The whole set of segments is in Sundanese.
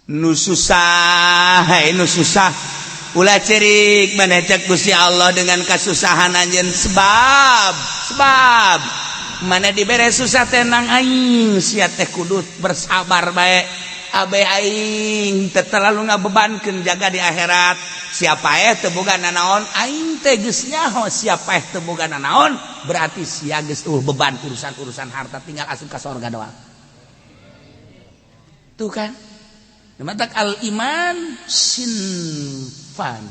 Nu susah, hai nu susah, ulah cerik maneh cek Gusti Allah dengan kasusahan anjeun, sebab sebab maneh dibere susah tenang aing, sia teh kudu bersabar bae. Abe aing teu terlalu ngabebankeun, jaga di akhirat. Siapa eh teu boga nanaon, aing teh geus nyaho. Siapa eh teu boga nanaon, berarti sia geus beban urusan-urusan harta, tinggal asup ka sorga doang. Tuh kan. Matak al iman sinfan,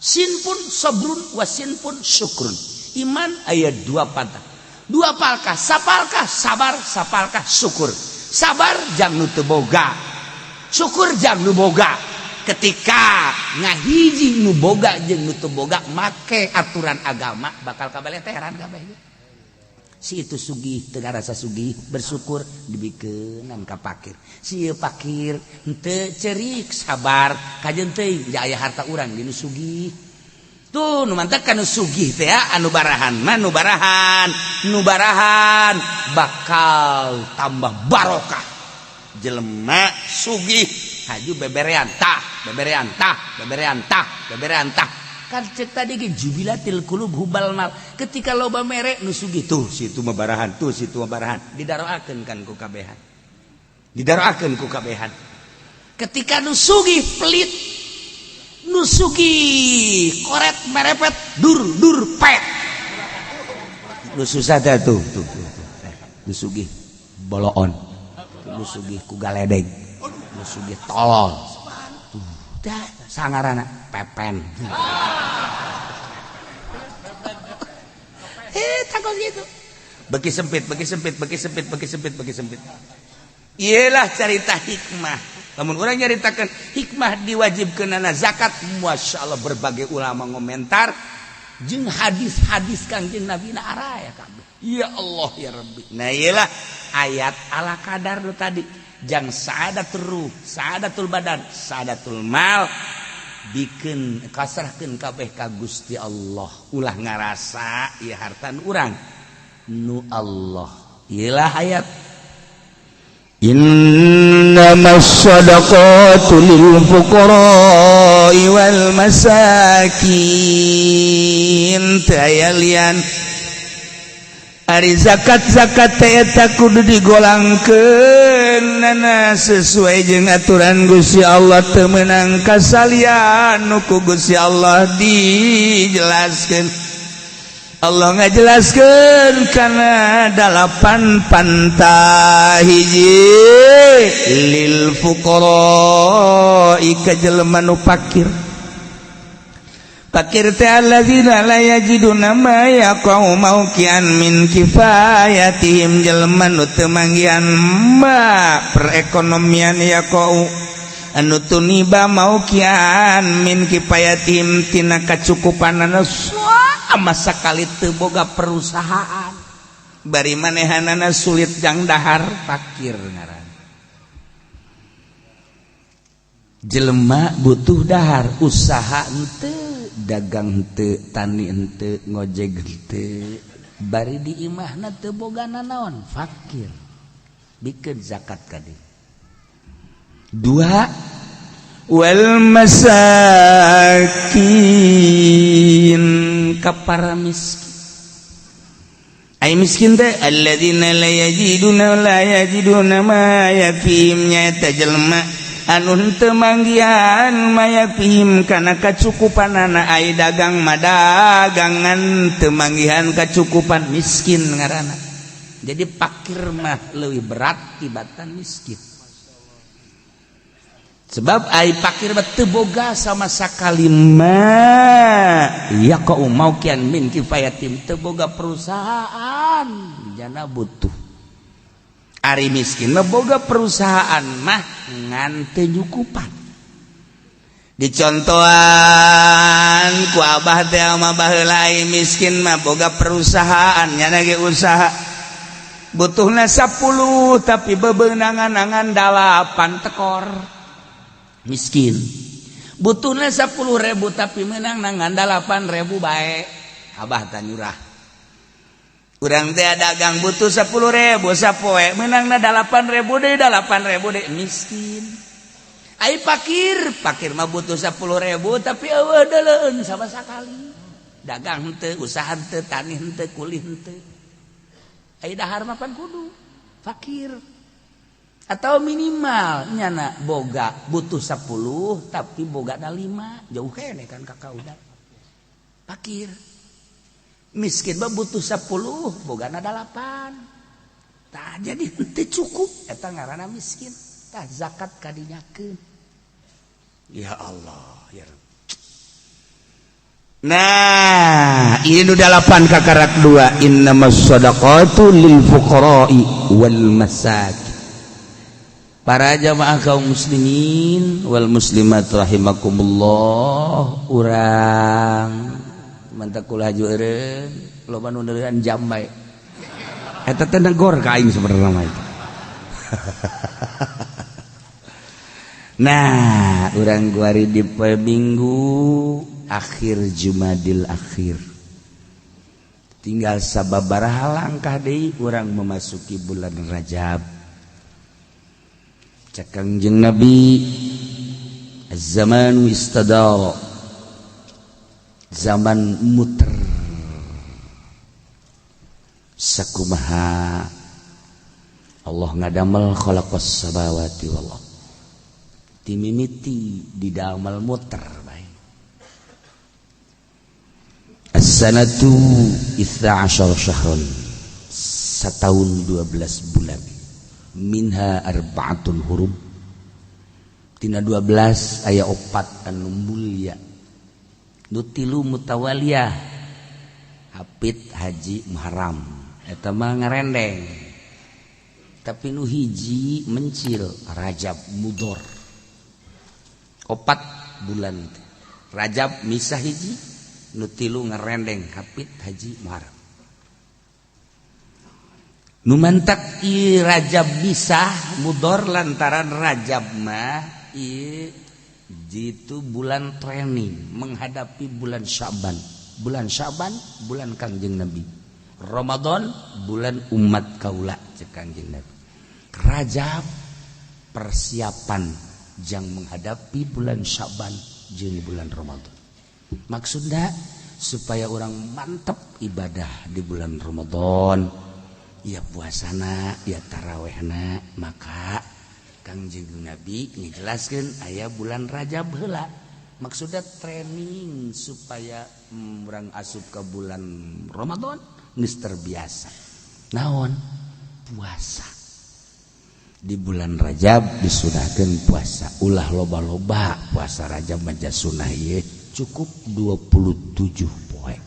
sinfun sabrun wa sinfun syukrun. Iman aya dua patah, dua palkah, sapalkah sabar, sapalkah syukur. Sabar jang nu teu boga, syukur jang nu boga. Ketika ngahiji nu boga jeung nu teu boga make aturan agama, bakal kabeleteran kabeh. Si itu sugih teu ngarasa sugih, bersyukur, dibikeunan ka pakir. Si ieu pakir henteu cerik, sabar, kajeun teuing ja aya harta urang di nu sugih. Tuh, nu mantak nu sugih teh anu barahan mah, nu barahan, nu barahan bakal tambah barokah. Jelema sugih haju beberean tah, beberean tah, beberean tah, beberean tah. Kan cek tadi ge jubilatil qulub hubbal mal. Ketika loba mere nu sugih tuh, situ mah barahan tuh, situ mah barahan, didaroakeun kan ku kabehan, didaroakeun ku kabehan. Ketika nu sugih pelit, nu sugih koret merepet, dur dur pet, nu susah teh tuh tuh tuh, tuh. Nu sugih boloon, nu sugih ku galedeg, nu sugih tolol tuh, dah sangarana pepen. Eh, takut gitu, beki sempit, beki sempit, beki sempit, beki sempit, beki sempit. Iyalah cerita hikmah. Lamun urang nyaritakan hikmah diwajibkeunana zakat, masya Allah, berbagai ulama ngomentar jeung hadis-hadis Kangjeng Nabi na araya kabeh. Ya Allah ya Rabbi. Nah, iyalah ayat ala kadar lu tadi. Jang sa'adatul ruh, sa'adatul badan, sa'adatul mal, bikin kasrahkeun kabeh ka Gusti Allah. Ulah ngarasa ieu harta nu urang, nu Allah. Iyalah ayat. Innamas shadaqatu lil fuqara'i wal masakin. Teu aya lian. Ari zakat-zakat teh eta kudu digolangkeun nana sesuai jeung aturan Gusti Allah, teu meunang kasalian nu ku Gusti Allah dijelaskeun. Allah ngajelaskeun kana dalapan pantah. Hiji, lil fuqara, ka jelema nu fakir. Fakir teh alladzina la yajiduna ma yaqau mauqian min kifayatihim, jelema nu teu manggihan ma perekonomian, yaqau anu tuniba mauqian min kifayatihim tina kacukupanana, sama sakali teu boga perusahaan, bari manehanana sulit jang dahar, fakir ngaran. Jelema butuh dahar, usaha henteu, dagang henteu, tani henteu, ngojek henteu, bari di imahna teu boga nanaon, fakir, bikeun zakat kadi. Dua, wal masakin, ka para miskin. Ay miskin teh alladzina la yajiduna ma yakfihim, nyaeta jelema anu henteu manggihan ma yakfihim kana kacukupanana. Ay dagang mah dagangan teu manggihan kacukupan, miskin ngaranna. Jadi fakir mah leuwih berat tibatan miskin, sebab ai fakir mah teu boga sama sakali ma yaqau mauqian min kifayatim, teu boga perusahaan jana butuh. Ari miskin mah boga perusahaan mah ngan teu nyukupan. Dicontohan ku abah teh mah baheula, ai miskin mah boga perusahaan nyana ge usaha, butuhna 10 tapi bebenangan-angan 8 tekor, miskin. Butuhna 10.000 tapi menang nangan 8.000 bae, abah tanyurah. Urang teh dagang butuh 10.000 sapoe, menangna 8.000 deui, 8.000 deui, miskin. Ai pakir, pakir mah butuh 10.000 tapi eueuh deuleun sama sakali. Dagang henteu, usaha henteu, tani henteu, kuli henteu. Ai dahar mah pan kudu fakir. Atau minimal nyana boga butuh 10 tapi bogana 5, jauh keneh kan kakak udah. Fakir. Miskin mah butuh 10, bogana 8. Tah jadi henteu cukup eta ngaranna miskin. Tah zakat kadinyakeun. Ya Allah, ya Rabb. Nah, ini nu 8 kakarak 2, innamas shadaqatu lil fuqara'i wal masakin. Para jamaah kaum muslimin wal muslimat rahimakumullah, urang mantak kula haju eureun loba nu neureun jam bae. Eta teh negor ka aing sebenarnya mah itu. Nah, urang guari di poe Minggu akhir Jumadil akhir. Tinggal sababaraha langkah deui urang memasuki bulan Rajab. Cek Kangjeng Nabi, az-zamanu istadara. Zaman muter. Sakumaha Allah ngadamel khalaqas samawati wal ardh. Timimiti didamel muter bae. As-sanatu 12 syahran. Sataun 12 bulan. Minha arba'atun hurum. Tina 12 aya 4 anu mulia. Nu 3 mutawaliyah. Hapit Haji Muharram. Eta mah ngarendeng. Tapi nu hiji mencil Rajab Mudor. 4 bulan Rajab misah hiji, nu 3 ngarendeng Hapit Haji Muharram. Nu mantak ieu Rajab misah Mudor lantaran Rajab mah ieu jitu bulan training menghadapi bulan Syaban. Bulan Syaban bulan Kangjeng Nabi. Ramadan bulan umat kaula cek Kangjeng Nabi. Rajab persiapan jang menghadapi bulan Syaban jeung bulan Ramadan. Maksudna supaya orang mantep ibadah di bulan Ramadan. Ya puasana, ya tarawehna, maka Kangjeng Nabi ngejelaskeun aya bulan Rajab heula. Maksudnya training supaya orang asup ke bulan Ramadan geus terbiasa. Naon? Puasa. Di bulan Rajab disunahkeun puasa. Ulah loba-loba puasa Rajab mah sunah ieu cukup 27 poe. 27.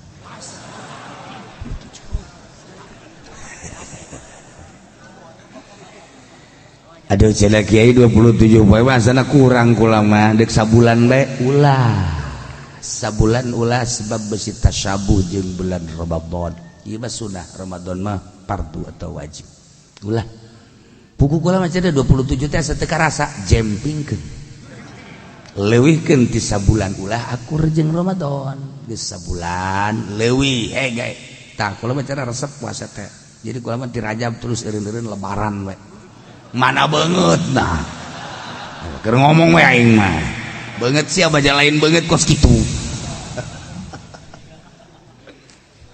Aduh cenah kiai 27 poe mah asana kurang kula mah deuk sabulan bae ulah. Sabulan ulah sebab besi tasyabuh jeung bulan Ramadan. Ieu mah sunah, Ramadan mah fardu atau wajib. Ulah. Buku kula mah cenah 27 teh asa teu karasa jempingkeun. Leuwihkeun ti sabulan ulah akur jeung Ramadan. Geus sabulan leuwih hege. Tah kula mah cenah resep puasa teh. Jadi kula mah di Rajab terus eureun-eureun lebaran we. Mana beungeut nah. Keur ngomong we aing mah. Beungeut sia baja lain beungeut kos kitu.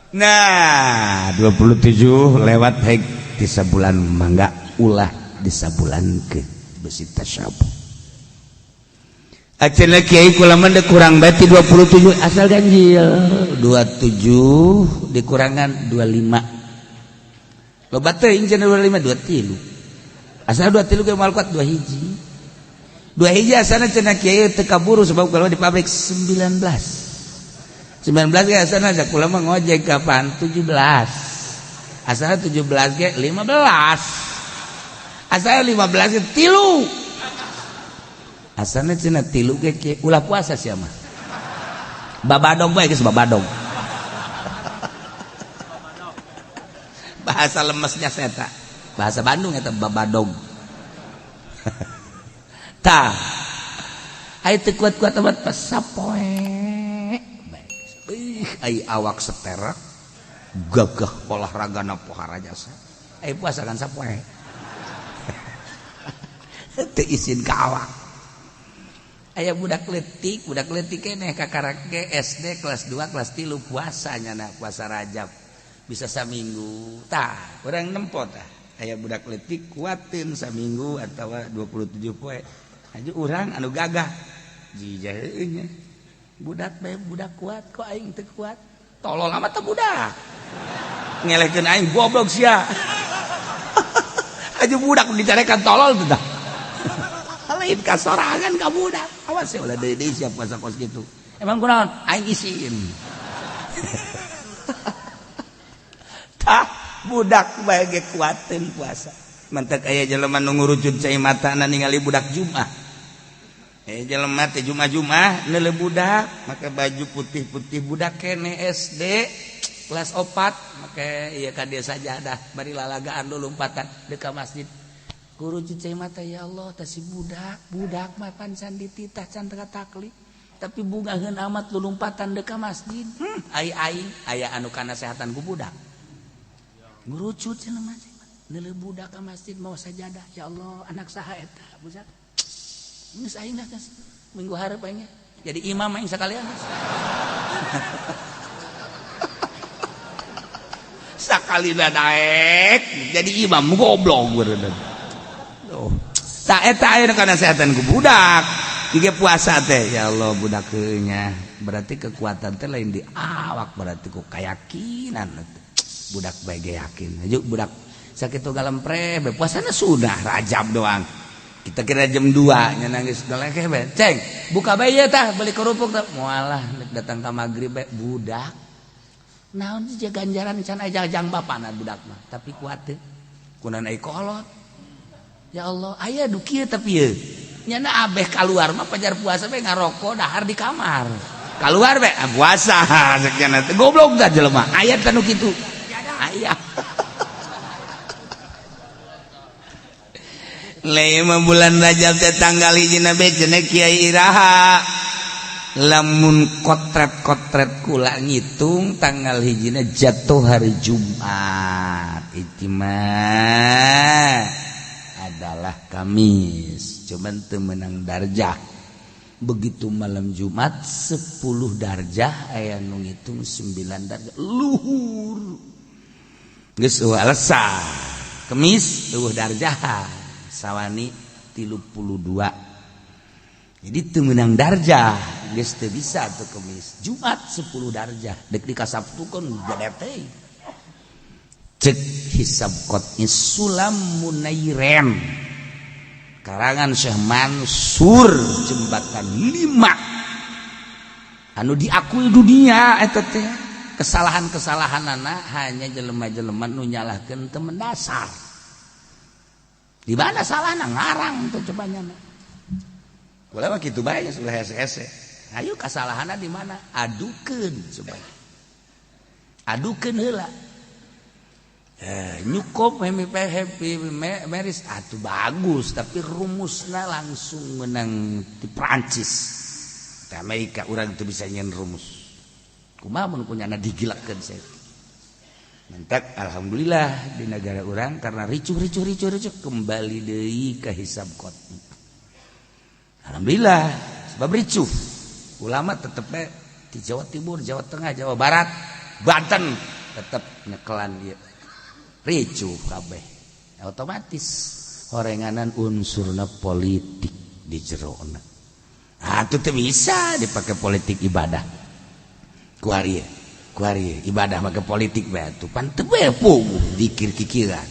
Nah, 27 lewat heg di sabulan mangga ulah di sabulan ke besi tasyabuh. Acenah kiai kula mah kurang bae ti 27 asal ganjil. 27 dikurangan 25. Loba teuing cenah 25 23. Asal 23 ge moal kuat 2 hiji. 2 hiji asalna cenah kiai teu kaburu sebab kalau di pabrik 19. 19 ge asalna kula mah ngojek kapan 17. Asalna 17 ge 15. Asalna 15 ge 3. Asalna cenah 3 ge ulah puasa sia mah. Babadog bae geus babadog. Bahasa lemesnya seta. Bahasa Bandung eta babadog. Tah. Ai teu kuat-kuat amat pas sapoe. Ih, ai awak seterak gagah olahragana pohara jasa. Ai puasa kan sapoe. Teu isin ka awak. Aya budak leutik keneh kakarak ge SD kelas 2 kelas 3 puasa nyana puasa Rajab. Bisa saminggu. Tah, urang nempo tah. Aya budak leutik kuateun saminggu atawa 27 poe. Aju urang anu gagah. Jijah heueuh nya. Budak bae budak kuat kok aing teu kuat. Tolol amat teh budak. Ngelehkeun aing goblok sia. Aju budak dicarekan tolol teh tah. Lain kasorangan ka budak. Awas ya ulah deui siap puasa kos kitu. Emang kunaon? Aing isiin. Tah budak bae ge kuateun puasa. Mantak aya jelema nu ngurucut cai matana ningali budak Jumat. Jelema teh Jumat-Jumat neuleuh budak make baju putih-putih budak kene SD kelas 4 make ieu ka dieu sajadah bari lalagaan lulumpatan deuk ka masjid. Guru cai mata ya Allah teh si budak budak mah pan can dititah can taklif tapi bungaheun amat lulumpatan deuk ka masjid. Ai aing aya anu kanasehatan ku budak. Ngurucut cenah mah neuleuh budak ka masjid mau sajadah ya Allah anak saha eta budak. Geus aing lah minggu hareup aing jadi imam aing sakalian. Sakalina daek jadi imam goblok beureunan. Oh, tak eta aya kanasehatan ku budak. Ieu puasa teh ya Allah budak heueuh nya. Berarti kekuatan teh lain di awak berarti ku kayakinan. Budak bae ge yakin. Hayu budak sakitu galempre be puasana sudah Rajab doang. Kita kira jam 2 nya nangis galekeh bae. Ceng, buka bae ieu tah beli kerupuk tah. Moalah datang ka magrib bae budak. Naon sih ganjaran can aya jang bapana budak mah, tapi kuat teh. Kunan ai kolot. Ya Allah, aya du kieu tapi ieu. Nyana abeh kaluar mah pajar puasa bae ngarokok dahar di kamar. Kaluar bae puasa sakjana teh goblok tah jelema. Aya teh nu kitu. Aya. Lima bulan Rajab teh tanggal hiji nabe cenah Kiai Iraha. Lamun kotret-kotret kula ngitung tanggal hijina jatuh hari Jumat. Ijtima adalah Kamis, cuman teu meunang darjah. Begitu malam Jumat 10 darjah aya nu ngitung 9 darjah luhur. Geus eueuh alasan. Kemis eueuh darjah sawani 32. Jadi teu meunang darjah, geus teu bisa tuh Kemis. Jumat 10 darjah, dek dikasabtukeun gede teh. Cek hisab qot'i Sulam Munairen. Karangan Syekh Mansur jembatan 5. Anu diakui dunia eta teh. Kesalahan-kesalahanana hanya jelema-jelema nu nyalahkeun teu mendasar. Di mana salahna ngarang tuh coba nyana. Kula mah kitu bae geus ulah hese-hese. Ayo kasalahanna di mana? Adukeun coba. Adukeun heula. Nyukop happy meris atuh bagus tapi rumusna langsung menang di Prancis. Di Amerika urang teu bisa nyen rumus. Kumaha mun kunyana digilakeun saya. Mentak alhamdulillah di negara urang karena ricuh kembali deui ka hisab qot'i. Alhamdulillah sebab ricuh. Ulama tetep di Jawa Timur, Jawa Tengah, Jawa Barat, Banten tetep nyekelan ieu. Ricuh kabeh. Otomatis horenganan unsurna politik di jerona. Ah teu bisa dipake politik ibadah. Kuari ibadah make politik bae atuh pan teu bae puguh zikir kikiran.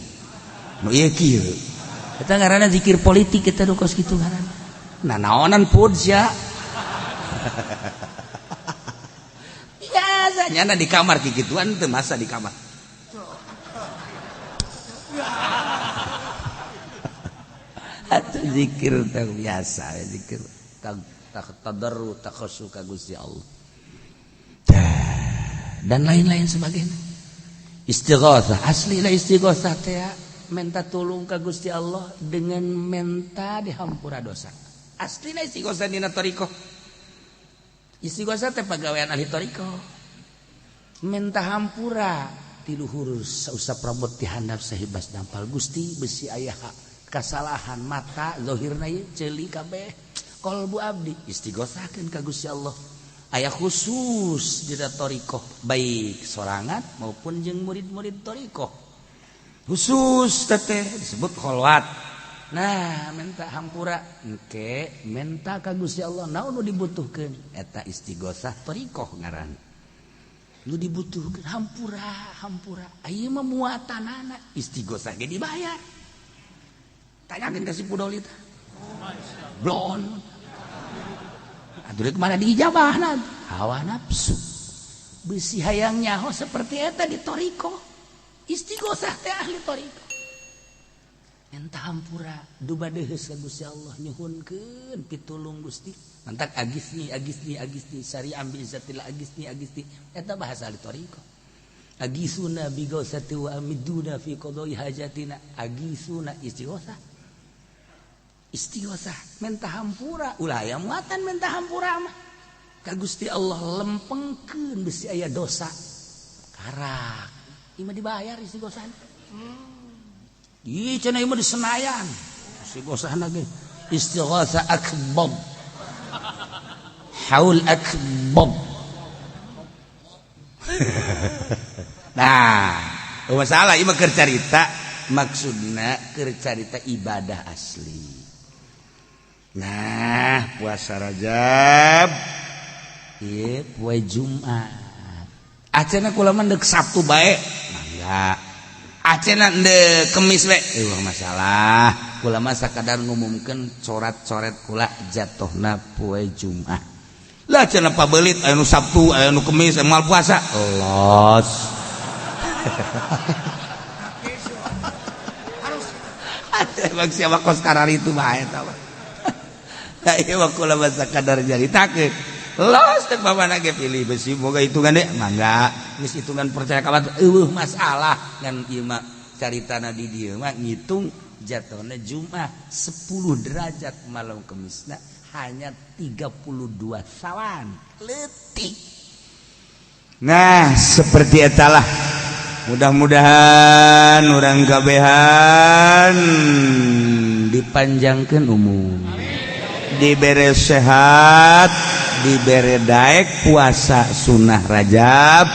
Nu ieu kieu. Eta ngaranna zikir politik eta nu kos kitu ngaranna. Nah naonan pun sia. Biasa nyana di kamar kikituan teu masa di kamar. Atuh zikir teh biasa zikir tadarru takhassu ka Gusti Allah. Dan lain-lain sebagainya. Istighatsah asli lah istighatsah teh minta tolong ka Gusti Allah dengan minta dihampura dosa. Aslina istighatsah dina thariqah. Istighatsah teh pagawean ahli thariqah. Minta hampura ti luhur sausap rambut ti handap sahibas dampal Gusti besi aya kasalahan mata zahirna ieu ceuli kabeh. Kolbu abdi istighosahkeun ka Gusti Allah. Aya khusus dina thariqah baik sorangan maupun jeung murid-murid thariqah. Khusus teteh disebut kholwat. Nah, minta hampura engke minta ka Gusti Allah naon nu dibutuhkeun eta istighosah thariqah ngaran. Nu dibutuhkeun hampura hampura ieu mah muatanana istighosah ge dibayar. Tanyakeun ka si Pudoli teh. Blon. Atuh mana diijabahna? Hawa nafsu. Bisi hayang nyaho seperti eta di thariqah. Istighosah teh ahli thariqah. Minta hampura duba deheus ka Gusti Allah nyuhunkeun pitulung Gusti. Mantak agisni agisni agisni syari'am bi izzatillah agisni agisni eta bahasa ahli thariqah. Agisuna bi ghausati wa amiduna fi qada'i hajatina agisuna istighosah. Istighosah minta hampura ulah aya muatan minta hampura mah. Ka Gusti Allah lempengkeun besi aya dosa. Karak ieu mah dibayar istighosah. Ih cenah ieu mah di Senayan. Istighosahna ge istighosah akbar. Haul akbar. Nah, masalah ieu mah keur carita, maksudna keur carita ibadah asli. Nah, puasa Rajab ieu poe Jumat. Acenah kula mah deuk Sabtu bae, mangga. Acenah deuk Kemis bae, eueuh masalah. Kula mah sakadar ngumumkeun corat-coret kula jatuhna poe Jumat. Lah cenah pabelit aya nu Sabtu, aya nu Kemis, aya moal puasa. Los. Emang siapa kos karar itu bae eta mah. Ieu mah kula mah sakadar nyaritakeun. Los teh mamana ge pilih besi boga hitungan deh, mangga. Geus hitungan percaya ka batur eueuh masalah ngan ieu mah caritana di dieu mah ngitung jatuhna Jumat 10 derajat malam Kemisna hanya 32 sawan leutik. Nah, seperti etalah. Mudah-mudahan urang kabehan dipanjangkeun umur, dibere sehat, dibere daek puasa sunnah Rajab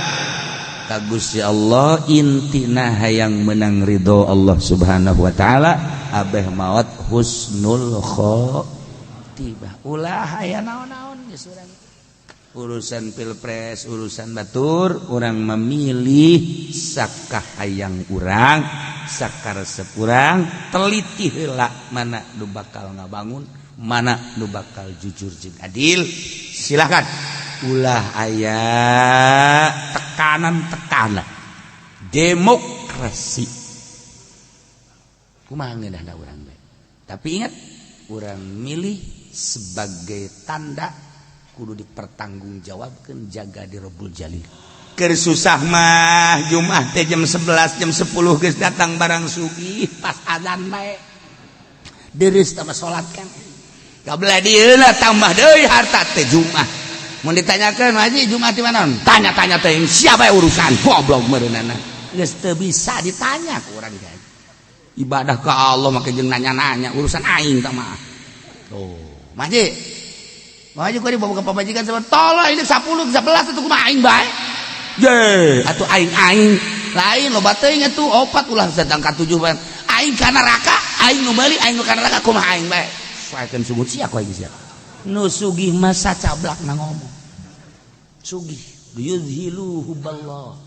ka Gusti Allah. Intina hayang menang ridho Allah Subhanahu wa taala, abeh maot husnul khotimah. Ulah aya naon-naon geus urang urusan pilpres, urusan batur, urang memilih sakah hayang urang, sakaresep urang, teliti heula mana nu bakal ngabangun, mana nu bakal jujur jeung adil. Silakan ulah aya tekanan-tekanan demokrasi kumaha ngeunahna urang bae. Tapi ingat, urang milih sebagai tanda kudu dipertanggungjawabkeun jaga di Rabbul Jalil. Keur susah mah Jumat teh jam 11 jam 10 geus datang barang sugih pas azan bae. Dereus tambah salat kan. Kabelah dieuna tambah deui harta teh Jumat. Mun ditanyakeun haji Jumat di mana? Tanya-tanya teh siapa urusan goblok meureunana. Geus teu bisa ditanya ku urang teh. Ibadah ka Allah make jeung nanya-nanya urusan aing tah mah. Tuh, Maji. Maji ku dibawa ke pamajikan sama tolong ini 10 11 atuh kumaha aing bae. Ye, atuh aing-aing lain loba teuing atuh opat ulah sedang ka 7 bae. Aing ka neraka, aing nu meuli aing nu ka neraka kumaha aing bae. Saekeun sungut sia ku aing sia. Nu sugih masa cablak na ngomong. Sugih yuzhilu huballah.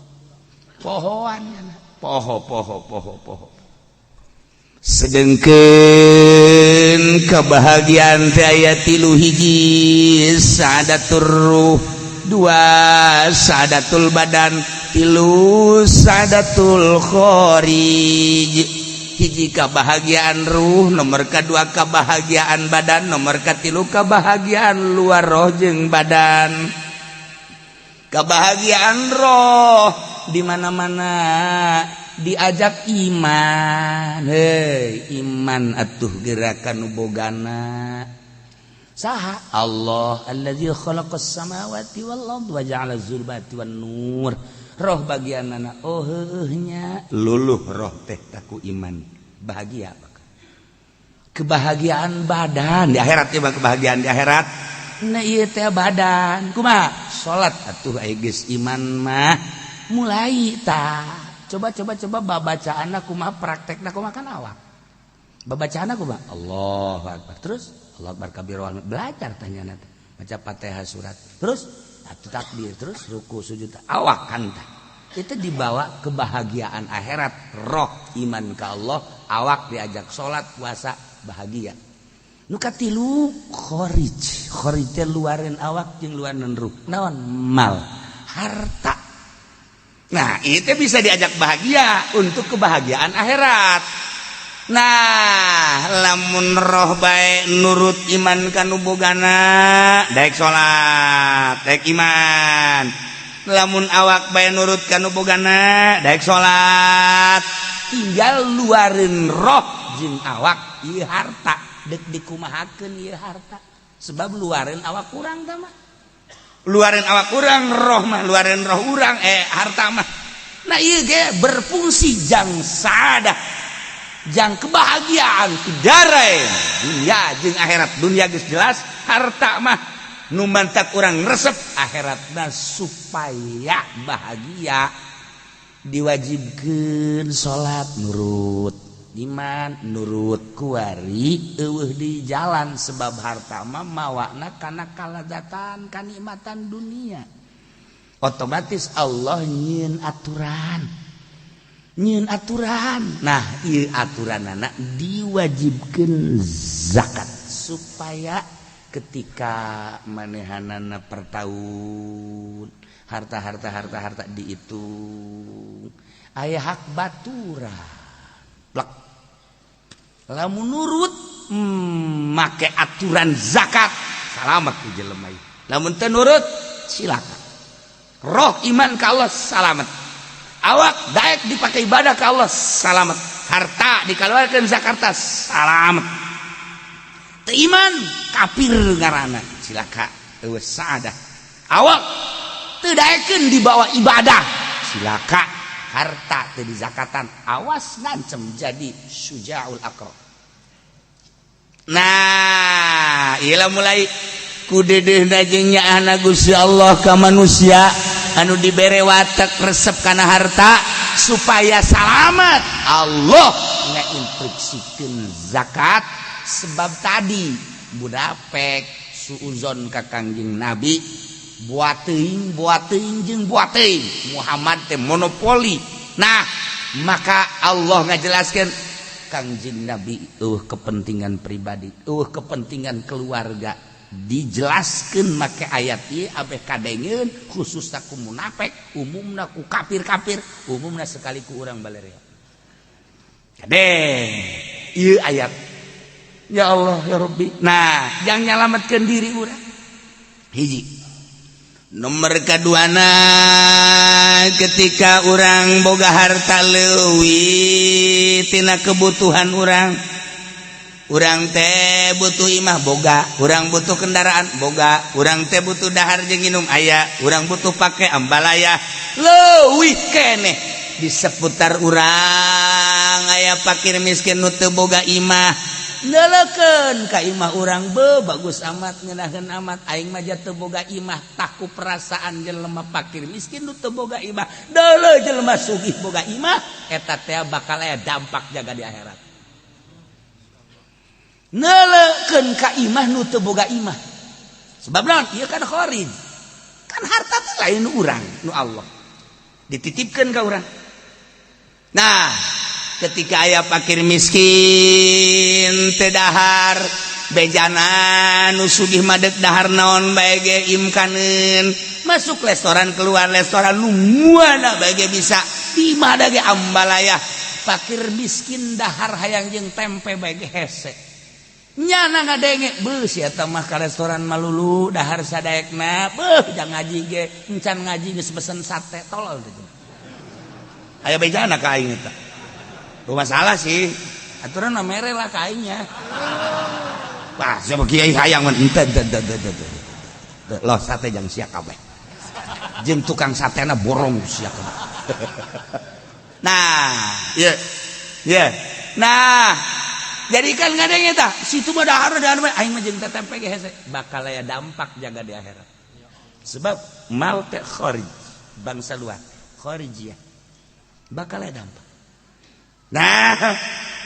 Pohoan poho poho poho poho. Sedengkeun kebahagiaan teh aya 3 hiji sadatur ruh, 2 sadatul badan, 3 sadatul kharij. Hiji kebahagiaan ruh, nomor kedua kebahagiaan badan, nomor katilu kebahagiaan luar roh jeung badan. Kebahagiaan roh di mana-mana diajak iman. Hei, iman atuh gerakan nu bogana. Saha? Allah allazi khalaqas samawati wal ardh wa ja'ala zulumati wan nur. Roh bagianana oh heueuh nya luluh roh teh taku iman bahagia bakal. Kebahagiaan badan di akhirat ya, kebahagiaan di akhirat. Nah, ieu teh badan kumaha? Salat atuh, aya geus iman mah mulai tah. Coba, coba, coba, babacaanna kumaha, praktekna kumaha kan awak. Babacaanna kumaha? Allahu akbar. Terus Allah akbar kabir, belajar tanya teh. Baca Fatihah, surat. Terus atuh takbir, terus ruku, sujud, awak kan tah. Itu dibawa kebahagiaan akhirat, roh iman ke Allah, awak diajak salat, puasa, bahagia. Nu katilu kharij. Kharij teh luarin awak jeung luarin ruh. Naon? Mal, harta. Nah, itu bisa diajak bahagia untuk kebahagiaan akhirat. Nah, lamun roh bae nurut iman kanu bogana, daek salat, daek iman. Lamun awak bae nurut kanu bogana, daek salat. Tinggal luarin roh jeung awak, ieu harta dek dikumahakeun ieu harta. Sebab luarin awak kurang tah mah. Luarin awak kurang, roh mah luarin roh urang, harta mah. Nah, ieu ge berfungsi jang sadah, jang kebahagiaan darain dunia jeung akhirat. Dunia geus jelas, harta mah nu mantak urang resep, akhiratna supaya bahagia diwajibkeun salat, nurut iman, nurut kuari eueuh di jalan. Sebab harta mah mawana kana kalazatan, kanikmatan dunia. Otomatis Allah nyieun aturan, nyieun aturan. Nah, ieu aturan anak diwajibkeun zakat supaya ketika manehanana per tahun harta-harta harta-harta dihitung, aya hak baturan plek. Lamun nurut make aturan zakat, salamet ku jelema ieu. Lamun teu nurut, silakan. Roh iman ka Allah, salamet. Awak daek dipakai ibadah ka Allah, salamet. Harta dikeluarkan zakat, salamet. Teu iman, kafir ngaranna, cilaka, eueuh saadah. Awak teu daekeun dibawa ibadah, cilaka. Harta teu dizakatan, awas ngancem jadi syujaul aqra. Nah, iyalah mulai ku deudeuhna jeung nyaahna Gusti Allah ka manusia anu dibere watek resep kana harta supaya salamet, Allah ngainstruksikeun zakat. Sebab tadi munafik suuzon ka Kangjeng Nabi, buat teuing, buat teuing jeung buat teuing, Muhammad teh monopoli. Nah, maka Allah ngajelaskeun Kangjeng Nabi kepentingan pribadi, kepentingan keluarga, dijelaskan make ayat ieu abeh kadengeun, khususna ku munafik, umumna ku kafir-kafir, umumna sekali ku urang balerea. Kade ieu ayat, ya Allah ya Rabbi. Nah, jangan nyalametkeun diri urang hiji. Nomor keduana, ketika urang boga harta leuwih tina kebutuhan urang, urang teh butuh imah boga, urang butuh kendaraan boga, urang teh butuh dahar jeung minum aya, urang butuh pakai ambalaya, leuwih keneh di seputar urang aya fakir miskin nu teu boga imah. Neuleukeun ka imah urang, be bagus amat, ngeunaheun amat, aing mah teu boga imah. Taku perasaan jelema fakir miskin nu teu boga imah, deuleu jelema sugih boga imah, eta teh bakal aya dampak jaga di akhirat. Neuleukeun ka imah nu teu boga imah. Sebab naon? Ieu kan kharij, kan harta teh lain nu urang, nu Allah dititipkeun ka urang. Nah, ketika aya fakir miskin teu dahar, bejana nu sugih madek dahar naon bae ge imkaneun, masuk restoran, keluar restoran, nu muana bae ge bisa, di mana ge ambalaya. Fakir miskin dahar hayang jeung tempe bae ge hese. Nyana ngadenge, beuh si eta mah ka restoran malulu, dahar sadaekna, beuh jang ngaji ge encan ngaji geus pesen sate. Tolol teh. Aya bejana ka aing eta. Masalah sih aturan mah mere lah ka aingnya. Wah, siapa kiai hayang mah ente ente ente ente ente. Loh, sate jang sia kabeh. Jeung tukang satena borong sia kabeh. Nah, ye. Ye. Nah, Jadi kan ngadenge tah, situ mah dahar dahar mah, aing mah jeung tetempe ge hese, bakal aya dampak jaga di akhirat. Sebab mal teh kharij, bangsa luar, kharijiyah. Bakal aya dampak. Nah,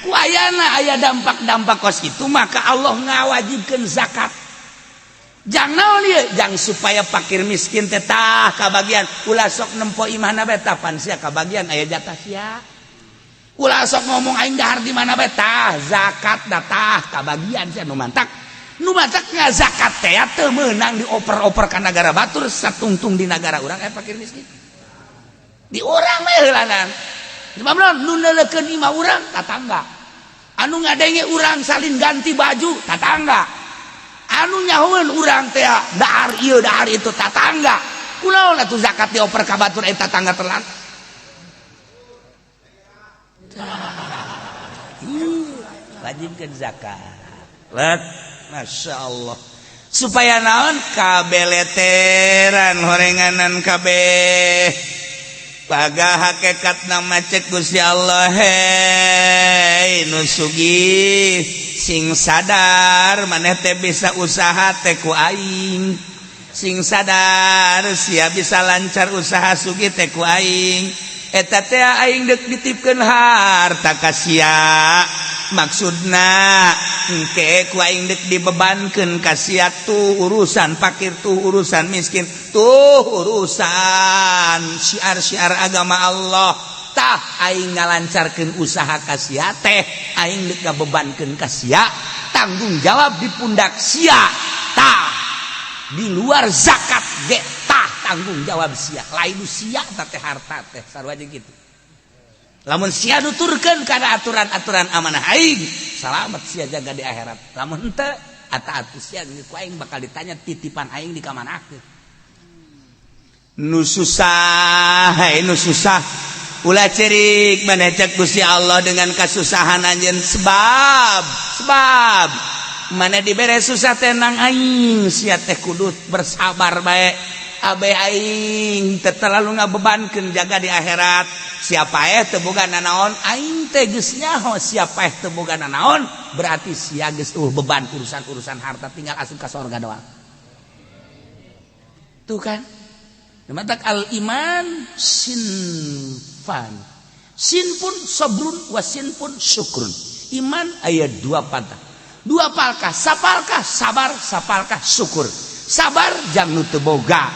ku ayana aya dampak-dampak kos itu, maka Allah ngawajibkeun zakat. Jang naon ieu? Jang supaya fakir miskin teh tah kabagian, ulah sok nempo imahna bae, tah pan sia kabagian, aya jatah sia. Ulah sok ngomong aing dahar di mana bae, tah zakat datah kabagian sia. Nu mantak, nu mantak ngazakat teh teu meunang dioper-oper ka nagara batur, satungtung di nagara urang aya fakir miskin. Di urang we heulanan. Sebab naon? Nu neuleukeun imah urang tatangga. Anu ngadenge urang salin ganti baju tatangga. Anu nyahoeun urang teh dahar ieu dahar itu tatangga. Kunaon atuh zakat dioper ka batur, eta tatangga telan? Wajibkan zakat. Let, Masya Allah. Supaya naon? Kabeleteran horenganan kabeh. Paga hakekat nama cek Gusti Allah, hei nu sugih, sing sadar maneh teh bisa usaha teh ku aing. Sing sadar sia bisa lancar usaha sugih teh ku aing. Eta teh aing dek ditipkeun harta ka sia, maksudna engke ku aing dek dibebankeun ka sia tuh urusan fakir, tuh urusan miskin, tuh urusan syiar-syiar agama Allah. Tah, aing ngalancarkeun usaha ka sia teh aing dek ngabebankeun ka sia tanggung jawab di pundak sia. Tah, di luar zakat ge tah tanggung jawab sia, lain sia teh harta teh sarua jeung kitu. Lamun sia nuturkeun kana aturan-aturan amanah aing, salamet sia jaga di akhirat. Lamun henteu, ata atuh sia ku aing bakal ditanya titipan aing di kamanakeun. Nu susah, hai nu susah, ulah cerik maneh cek Gusti Allah dengan kasusahan anjeun, sebab sebab mana dibere susah tenang aing, sia teh kudu bersabar bae. Abe aing teu terlalu ngabebankeun jaga di akhirat. Siapa eh teu boga nanaon, aing teh geus nyaho. Siapa eh teu boga nanaon, berarti sia geus beban urusan-urusan harta, tinggal asup ka sorga doang. Tuh kan. Matak al iman sinfan, sinfun sabrun wa sinfun syukrun. Iman aya dua patah, dua palkah, sapalkah sabar, sapalkah syukur. Sabar jang nu teu boga,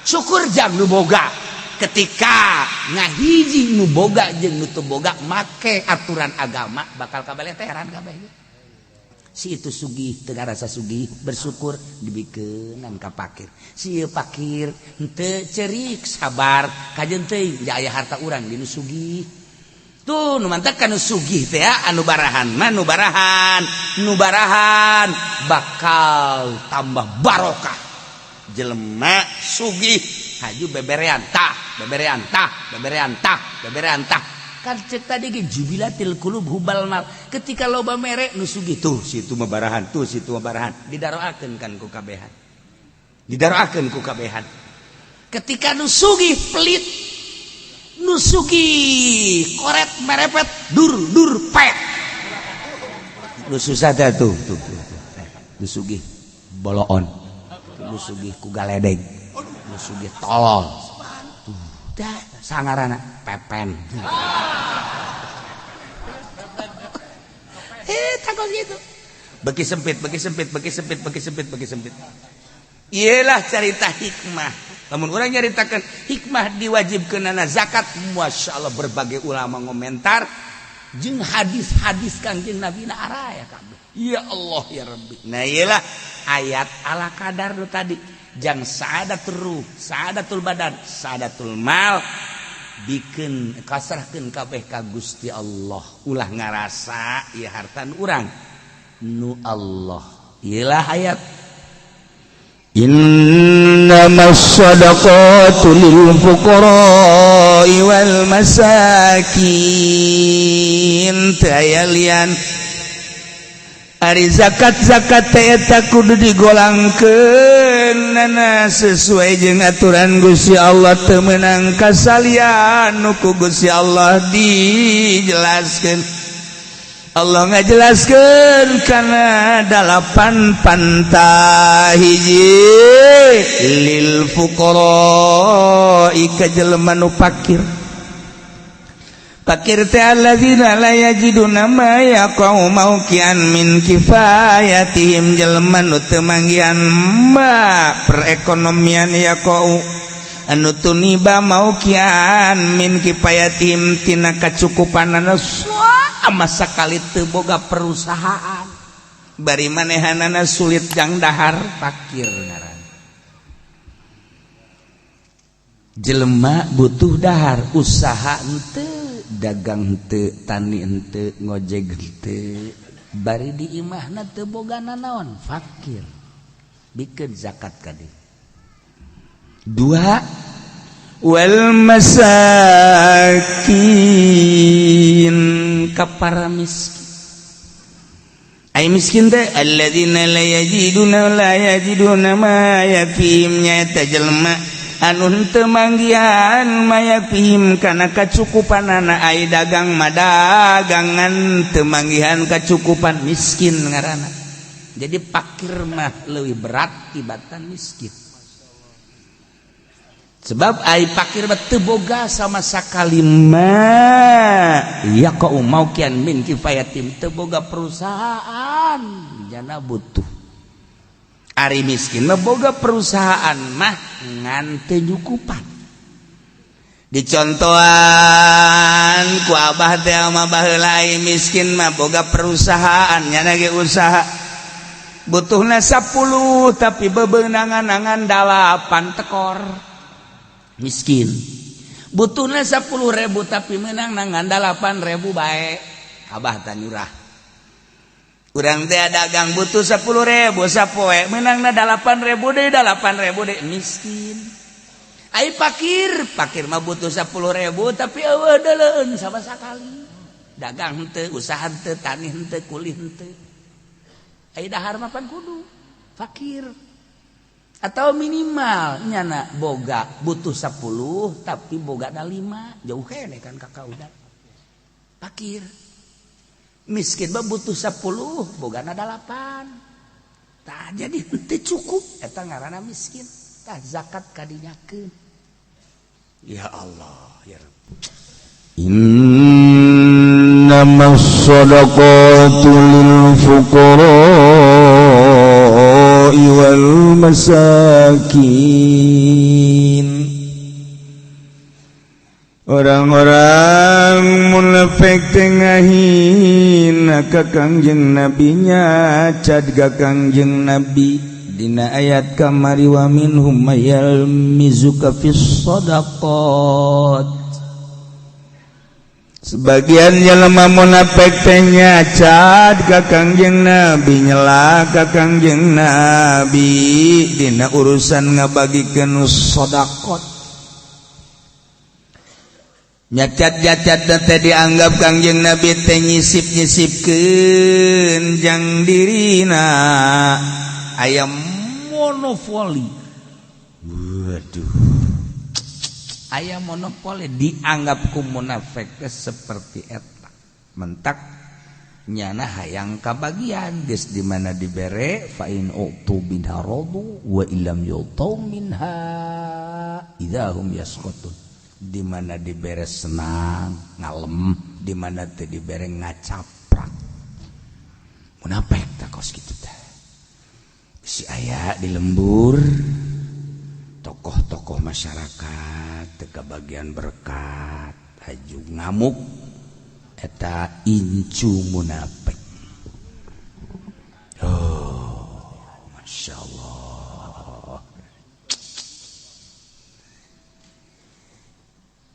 syukur jang nu boga. Ketika ngahiji nu boga jeung nu teu boga make aturan agama, bakal kabaleteran kabeh. Si itu sugih teu ngarasa sugih, bersyukur, dibikeunan ka pakir. Si ieu pakir henteu cerik, sabar, kajeun teuing aya harta urang di nu sugih. Tuh, nu mantak nu sugih teh anu barahan mah, nu barahan, nu barahan bakal tambah barokah. Jelema sugih haju beberean tah, beberean tah, beberean tah, beberean tah. Kan cek tadi ge jubilatil qulub hubbal mal. Ketika loba mere nu sugih, tuh situ mah barahan, tuh situ mah barahan, didaroakeun kan ku kabehan, didaroakeun ku kabehan. Ketika nu sugih pelit, nu sugih koret merepet, dur dur pet. Nu susah teh tuh tuh tuh, tuh. Nu sugih boloon, nu sugih ku galedeg, nu sugih tolol tuh dah sangarana pepen. Takut gitu, beki sempit, beki sempit, beki sempit, beki sempit, beki sempit. Iyalah cerita hikmah. Lamun urang nyaritakan hikmah diwajibkeunana zakat, Masya Allah, berbagai ulama ngomentar jeung hadis-hadis Kangjeng Nabi na araya kabeh. Ya Allah ya Rabbi. Nah, iyalah ayat ala kadar nu tadi jang saadatul ruh, saadatul badan, saadatul mal, bikin kasrahkeun kabeh ka Gusti Allah. Ulah ngarasa ieu harta nu urang, nu Allah. Iyalah ayat Innamas shadaqatu lil fuqara'i wal masakin. Teu aya lian. Ari zakat-zakat teh eta kudu digolangkeun nana sesuai jeung aturan Gusti Allah, teu meunang kasalian nu ku Gusti Allah dijelaskeun. Allah ngajelaskeun kana dalapan pantah hiji lil fuqara ka jelema nu fakir. Fakir teh alladzina la yajiduna ma yaqau mauqian min kifayatihim, jelema nu teu manggihan ma perekonomian yaqau anu tuniba mauqian min kifayatihim tina kacukupanana, sama sekali teu boga perusahaan bari manehanana sulit jang dahar, fakir ngaran. Jelema butuh dahar, usaha henteu, dagang henteu, tani henteu, ngojek henteu, bari di imahna teu boga nanaon, fakir. Bikeun zakat ka dieu. Dua, wal masakin ka para miskin. Ai miskin teh alladzina la yajiduna ma yakfihim, nyaeta jelema anu henteu manggihan ma yakfihim kana kacukupanana. Ai dagang mah dagangan teu manggihan kacukupan, miskin ngaranna. Jadi fakir mah leuwih berat tibatan miskin, sebab ai fakir mah teu boga sama sakali ma yaqau mauqian min kifayatim, teu boga perusahaan jana butuh. Ari miskin mah boga perusahaan mah ngan teu nyukupan. Dicontohan ku abah teh mah baheula, ai miskin mah boga perusahaan nyana ge usaha butuhna 10 tapi bebenangan-angan 8 tekor, miskin. Butuhna 10.000 tapi menang nangan 8.000 bae, abah tanyurah. Urang teh dagang butuh 10.000 sapoe menangna 8.000 deui, 8.000 deui, miskin. Ai fakir, fakir mah butuh 10.000 tapi eueuh deuleueun sama sakali, dagang henteu, usaha henteu, tani henteu, kuli henteu. Ai dahar mah pan kudu, fakir. Atau minimal nyana boga butuh 10 tapi boga na 5, jauh kene kan kakak udah fakir. Miskin mah butuh 10 boga na 8, tah jadi henteu cukup, eta ngaranna miskin. Tah zakat kadinyakeun. Ya Allah ya Rabb. إنما الصدقات للفقراء والمساكين. Orang-orang munafik teh ngahina ka Kangjeng Nabi, nyacad ka Kangjeng Nabi. Dina ayat kamari, wa minhum may yalmizuka fis shadaqat. Sebagian jelema munafik teh nyacad ka Kangjeng Nabi, nyela ka Kangjeng Nabi dina urusan ngabagikeun sedekah. Nyacat-nyacat teh dianggap Kangjeng Nabi teh nyisip-nyisipkeun jang dirina, aya monopoli. Waduh, aya monopoli, dianggap ku munafik teh seperti eta. Mentak nyana hayang kabagian, geus di mana dibere, fa in utu minha radu wa illam yu'tau minha idahum yaskhatun. Di mana dibere senang ngalem, di mana teu dibere ngacaprak. Munafik tah kos kitu teh. Si aya di lembur tokoh-tokoh masyarakat teu kabagian berkat haju ngamuk, eta incu munafik. Oh, masya Allah.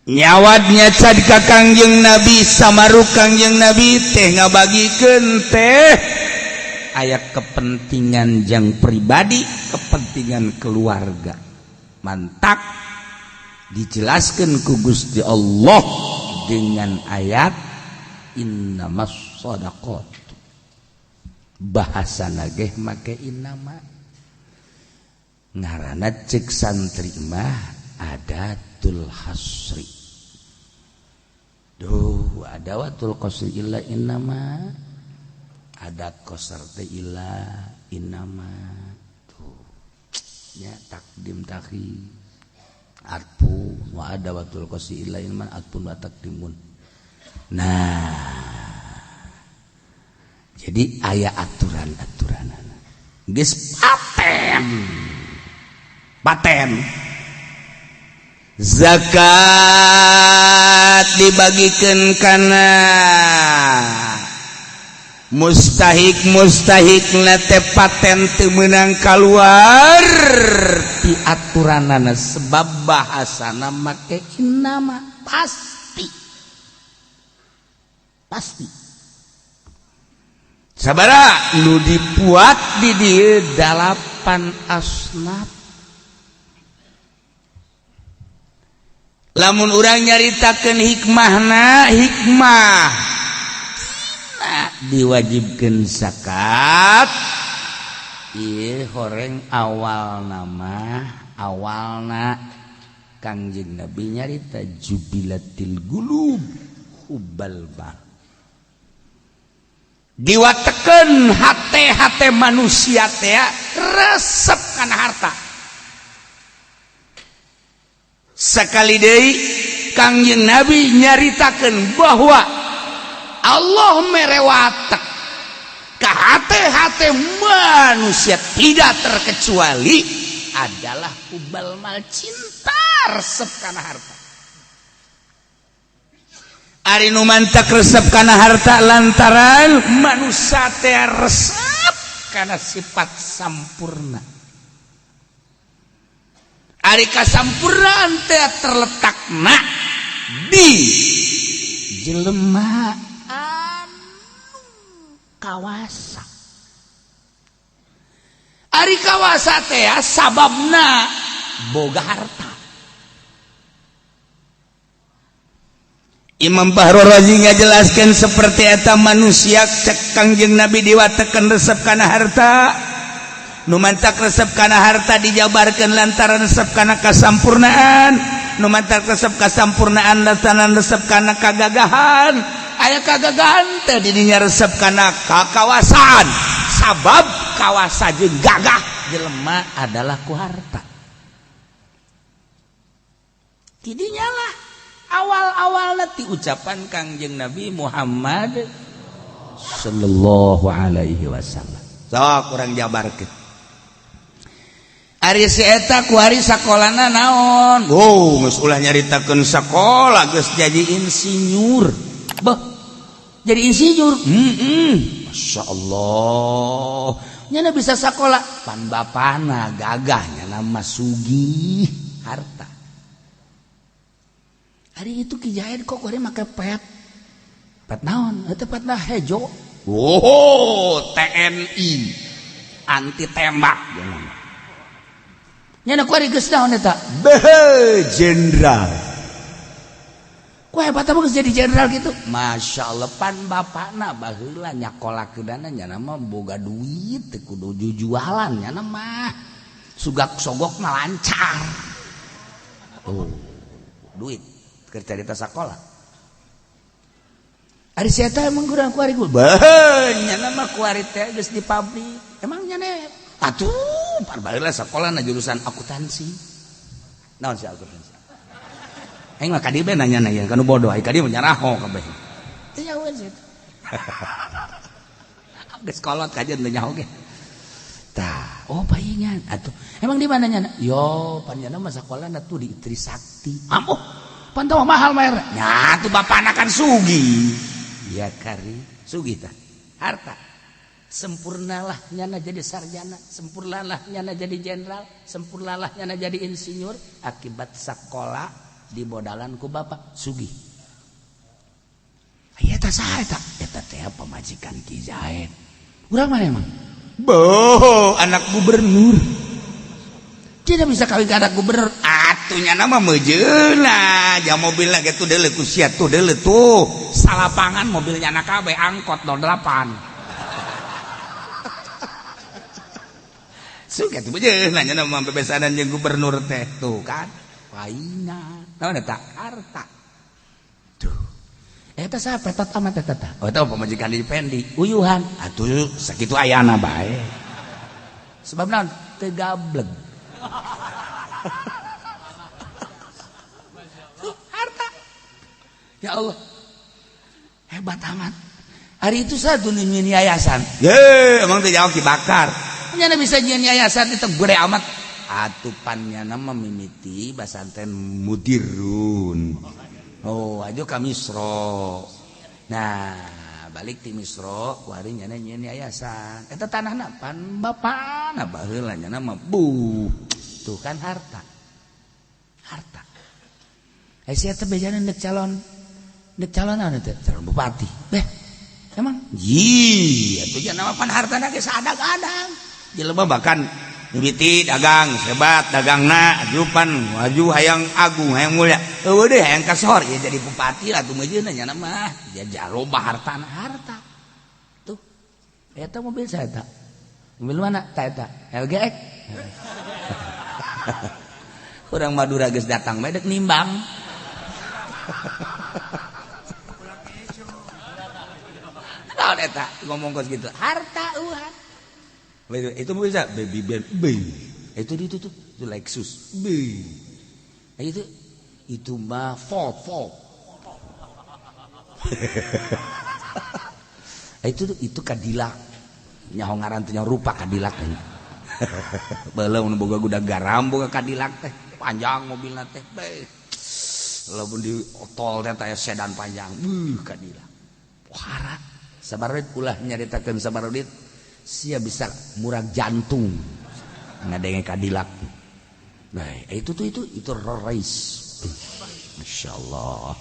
Nyawad nyacad ka Kangjeng Nabi, samaru Kangjeng Nabi teh ngabagikeun teh aya kepentingan jang pribadi, kepentingan keluarga. Mantak dijelaskan ku Gusti Allah dengan ayat innamas shadaqat. Bahasa nageh make innama, ngaranna cek santri mah adatul hasri. Duh, adawatul qasri illa innama. Adat qasar teh ila innama tuh nya takdim takhir atfu wa adawatul qasi ila innama atfun wa takdimun. Nah jadi aya aturan-aturanana geus paten paten zakat dibagikan kana mustahik mustahik nate paten teu meunang kaluar ti aturanana sebab bahasana make innama pasti pasti sabara nu dipuat di dieu 8 asnaf. Lamun urang nyaritakeun hikmahna hikmah diwajibkeun zakat ieu horeng awal nama awalna Kangjeng Nabi nyarita jubilatil gulub hubbal bal diwatekeun hate-hate manusia teh resep kana harta. Sekali deui Kangjeng Nabi nyaritakeun bahwa Allah mere watek ka hate-hate manusia tidak terkecuali adalah hubbal mal cinta resep kana harta. Ari nu mantak resep kana harta lantaran manusia teh resep kana sifat sampurna. Ari kasampurnaan teh terletakna di jelema anu kawasa. Ari kawasa teh sababna boga harta. Imam Bahrul Razi ngajelaskeun seperti eta manusia cek Kangjeng Nabi diwatekeun resep kana harta. Nu mantak resep kana harta dijabarkeun lantaran resep kana kasampurnaan, nu mantak resep kasampurnaan lantaran resep kana kagagahan. Aya kagagahan teh didinya resep kana kakawasaan, sabab kawasa jeung gagah jelema adalah ku harta. Tidinya lah awal-awalna ti ucapan Kangjeng Nabi Muhammad sallallahu alaihi wasallam. Sok urang jabarkeun. Ari si eta kuari sakolana naon? Oh, geus ulah nyaritakeun sakola geus jadi insinyur. Beuh. Jadi insinyur. Masya Allah. Nyana bisa sakola pan bapana gagah nyana mah sugih harta. Ari itu Ki Jaid kok kuari make pet. Pet naon? Eta petna hejo. Oh, TNI anti tembak. Nyana kuari geus naon eta? Beuh, jenderal. Ku hebat apa geus jadi jenderal gitu? Masya Allah pan bapakna baheula nyakolakeunana nyana mah boga duit teu kudu jujualan nyana mah. Sugak sogokna lancar. Oh, duit keur carita sakola. Ari si eta emang kurang kuari ku. Beuh, nyana mah kuari teh geus di pabrik. Emang nyana atuh pan baheula sakolana jurusan akuntansi. Naon sih akuntansi? Aing mah ka dieu bae nanya na kanu bodoh, ai ka dieu mah nyaraho kabeh. Teu nyahoeun sih. Geus kolot kajeun teu nyaho ge. Tah, oh paingan atuh. Emang di mana nyana? Yo, pan nyana mah sakolana tuh di Trisakti. Ampuh, pan teh mahal mah. Nya atuh bapana kan sugih. Ya kari, sugih tah. Harta. Sempurnalah nyana jadi sarjana, sempurnalah nyana jadi jenderal, sempurnalah nyana jadi insinyur akibat sakola dibodalan ku bapak sugih. Aya eta saha eta? Eta teh pamajikan Ki Zaid. Urang mana emang? Boh, anak gubernur. Tidak bisa kawin ke anak gubernur. Atuh nyana mah meujeuna, jam mobilna ge tuh deuleu ku sia tuh deuleu tuh. Salapangan mobil nyana kabeh angkot 08. Suka tuh meujeuna nyana mah bebesanan jeung gubernur teh tuh kan. Paina. Naon eta? Harta. Tuh. Eta saha petot amat eta tah? Oh, eta pamajikan di Pendi. Uyuhan. Atuh sakitu ayana bae. Sebab naon? Teu gableg. Harta. Ya Allah. Hebat amat. Hari itu saya tuh nyieun yayasan. Ye, emang teu jauh Ki Bakar. Nyana bisa nyieun yayasan itu gede amat. Atupannya nama mimiti basanten mudirun. Oh, aja ka Misro. Nah, balik ti Misro, kuari nyana nyieun yayasan. Eta tanahna pan bapana baheula nyana mah bu. Tuh kan harta. Harta. Eh sia teh bejana ndek calon anu teh, calon bupati. Beh, emang? Ji, atuh nya mah pan hartana ge saadang-adang. Jelema bahkan mimiti dagang hebat dagangna ajupan waju hayang agung hayang mulia eueuh deui hayang kasohor ya jadi bupati lah tuh mejeuna nya mah ya jaloba hartana harta tuh eta mobil saya eta mobil mana ta eta LGX urang Madura geus datang bae dek nimbang naon eta ngomong kos gitu harta eueuh. Itu mobil saya baby Ben B. Itu tuh itu Lexus B. Nah, itu mah Ford. Itu Cadillac. Nyaho ngaran teh rupa Cadillac teh. Baheula mun boga gudang garam boga Cadillac teh, panjang mobilna teh. Beuh. Lamun di tol teh teh sedan panjang. Cadillac. Pohara. Sabar duit ulah nyaritakeun sabar duit. Sia bisa murag jantung ngadenge Cadillac. Nah, itu Rolls. Masyaallah.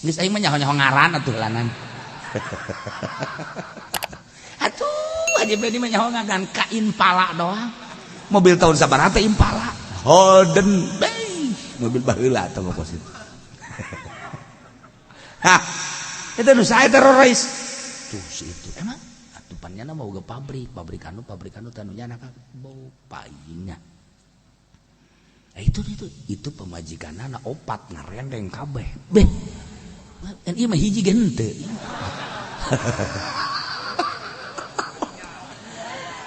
Geus aing mah nyaho-nyaho ngaran atuh lanan. Atuh Haji Bedi mah nyaho ngaran ka Impala doang. Mobil tahun sabaraha teh Impala. Holden, beuh, mobil baheula atuh mah kos itu. Hah, itu nu sae teh Rolls. Tuh si itu emang atupannya mau ke pabrik anu tanunya anak bau painya. Nah, itu pemajikan anak opat ngarendeng kabeh. Beh. Kan ieu mah hiji ge henteu.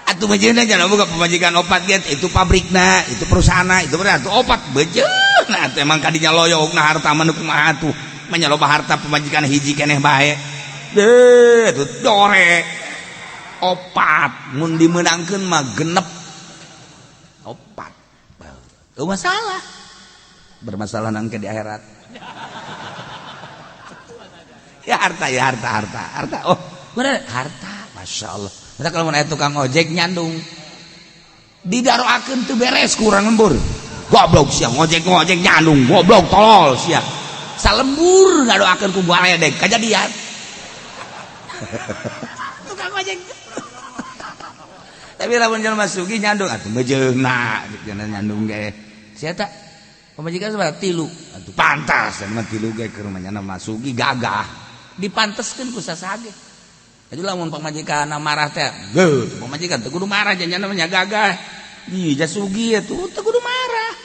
Atuh mejeuna jangan boga pemajikan opat ge itu pabrikna, itu perusahaanna, itu berarti opat bejeuna atuh emang kadinya loyogna harta mah nu kumaha atuh. Manya loba harta pemajikan hiji keneh bae. Deh, atuh dore. Opat mun dimenangkeun mah genep. Opat. Teu masalah. Bermasalah nangke di akhirat. Ya harta. Oh, bener harta. Masya Allah. Kita kalau mau tukang ojek nyandung, didaroakeun teu beres kurang lembur. Goblok sia ngojek nyandung, goblok tolol sia. Salembur ngadoakeun ku baledeg kajadian. Tukang ojek. Tapi lamun jelema sugih nyandung atuh mejeungna nyandung ge. Sia ta pamajikan sabaraha tilu atuh pantas mah tilu ge keur mah nyana mah sugih gagah dipanteskeun ku sasage. Atuh lamun pamajikan marah teh geuh pamajikan teu kudu marah janyana mah gagah. Ih ja sugih atuh teu kudu marah.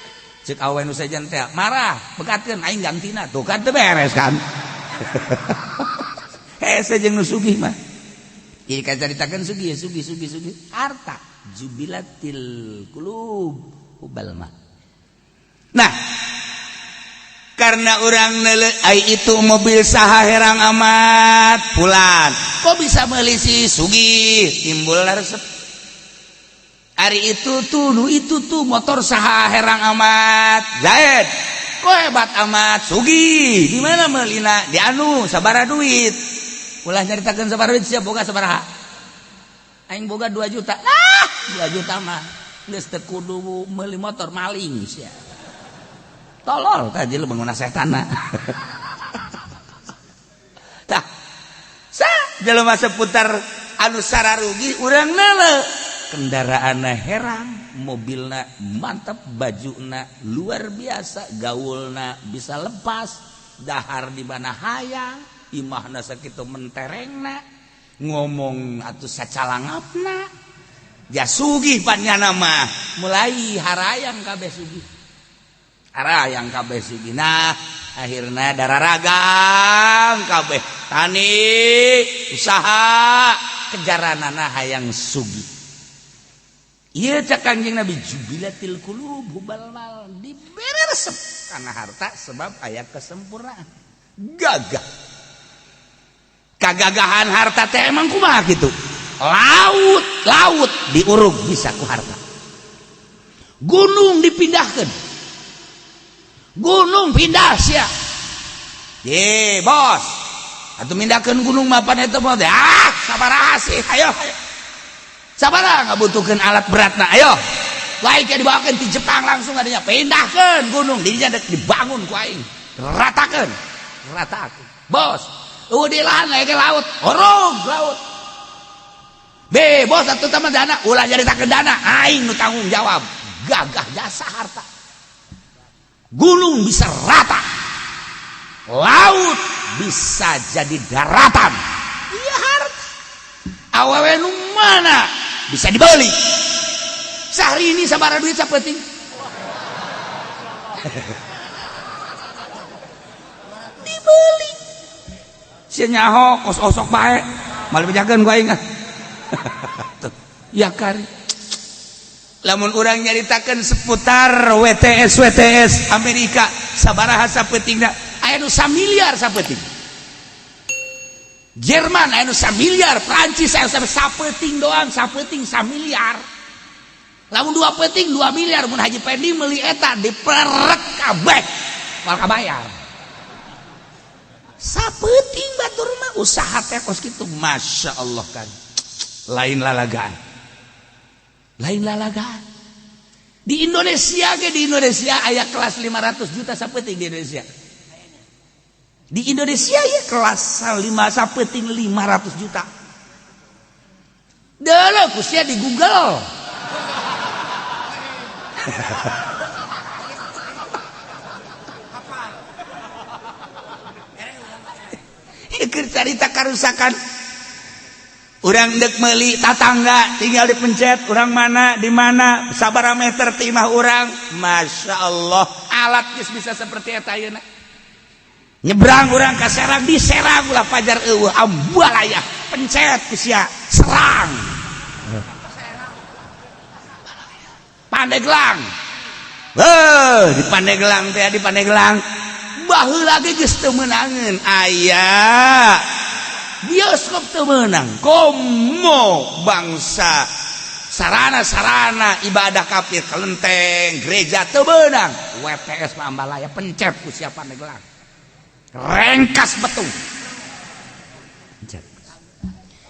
Ceuk awe nu sejen teh marah bekatkeun aing gantina tuh kan teu beres kan. Hese jeung nu sugih mah. Ieu kacaritakeun sugih harta jubilatil qulub hubal mah. Nah, karena orang nele ai itu mobil saha herang amat pulan. Kok bisa meuli si sugih timbul resep. Ari itu tuh nu itu tuh motor saha herang amat Zaid. Kok hebat amat sugih. Di mana meulina? Di anu sabaraha duit. Ulah nyaritakeun sabaraha duit sia boga sabaraha. Aing boga 2 juta. Ah, 2 juta mah geus teu kudu meuli motor maling sia. Tolol tadi lu bangun setan. Tah. Sa jelema seputar anu sararugi urang neuleuh. Kendaraanna herang, mobilna mantap, bajuna luar biasa, gaulna bisa lepas, dahar di mana hayang, imahna sakitu menterengna, ngomong atuh sacalangapna. Ja sugih panyana mah, mulai harayang kabeh sugih. Arah yang kabeh sugih. Nah, Akhirna dararagang kabeh tani usaha kejaranana hayang sugih. Ieu cek Kanjeng Nabi jubilatil qulub hubal mal, dibere resep kana harta sebab aya kesempurnaan. Gagah. Kagagahan harta teh emang kumaha kitu? Laut, laut diurug bisa ku harta. Gunung dipindahkan. Gunung pindah sia. Ye, bos. Atuh mindahkeun gunung mapan eta mah teh. Ah, sabaraha sih? Ayo, ayo. Sabaraha ngabutuhkeun alat beratna? Ayo. Baik ya dibawakeun ti Jepang langsung adanya. Pindahkeun gunung dinya dek dibangun ku aing. Ratakeun. Ratakeun. Bos, eueuh di lahan aya ke laut. Orog laut. Be, bos atuh tah mah dana, ulah nyaritakeun dana, aing nu tanggung jawab. Gagah jasa harta. Gunung bisa rata, laut bisa jadi daratan. Iya harta. Awewe nu mana bisa dibeli. Sehari ini sabaraha duit sapenting. Dibeli. Sia nyaho kos osok bae, malah bejakeun ku aing ah. Ya kari. Lamun urang nyaritakeun seputar WTS WTS Amerika sabaraha sapeutingna, aya nu samiliar sapeuting. Jerman aya nu samiliar, Prancis aya nu sapeuting doang, sapeuting samiliar. Lamun dua peuting 2 miliar mun Haji Pendi meuli eta diperek kabeh moal kabayar. Sapeuting batur mah usaha teh kos kitu, Masya Allah kan. Lain lalagaan. Lain lalagaan. Di Indonesia ge, di Indonesia aya kelas 500 juta sapeuting di Indonesia. Di Indonesia ya kelas 5 sapeuting 500 juta. Deuleu ku sia di Google. Ieu carita karusakan. Urang dek meuli tatangga tinggal dipencet urang mana di mana sabaraha meter ti imah urang. Masya Allah alat geus bisa seperti eta ayeuna. Nyebrang urang ka Serang, di Serang ulah pajar eueuh ambalaya pencet ku sia Serang. Pandeglang. Heuh, di Pandeglang teh, di Pandeglang baheula ge geus teu meunangeun aya bioskop teu meunang komo bangsa sarana-sarana ibadah kafir kelenteng gereja teu meunang. WTS mah ambalaya pencet ku sia Pandeglang rengkas betung pencet.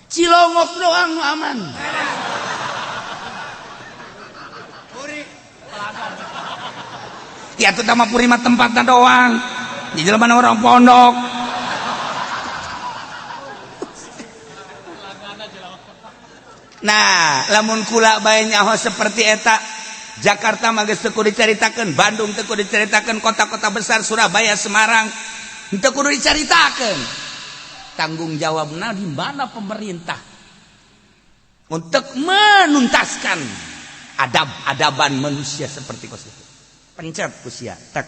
Cilongok doang nu aman. Ya tuh mah puri mah tempatna doang di jelema orang pondok. Nah, lamun kula bae nyaho seperti eta, Jakarta mah geus teu kudu dicaritakeun, Bandung teu kudu dicaritakeun, kota-kota besar Surabaya, Semarang teu kudu dicaritakeun. Tanggung jawabna di mana pemerintah untuk menuntaskan adab-adaban manusia seperti kos itu. Pencet ku sia, tek.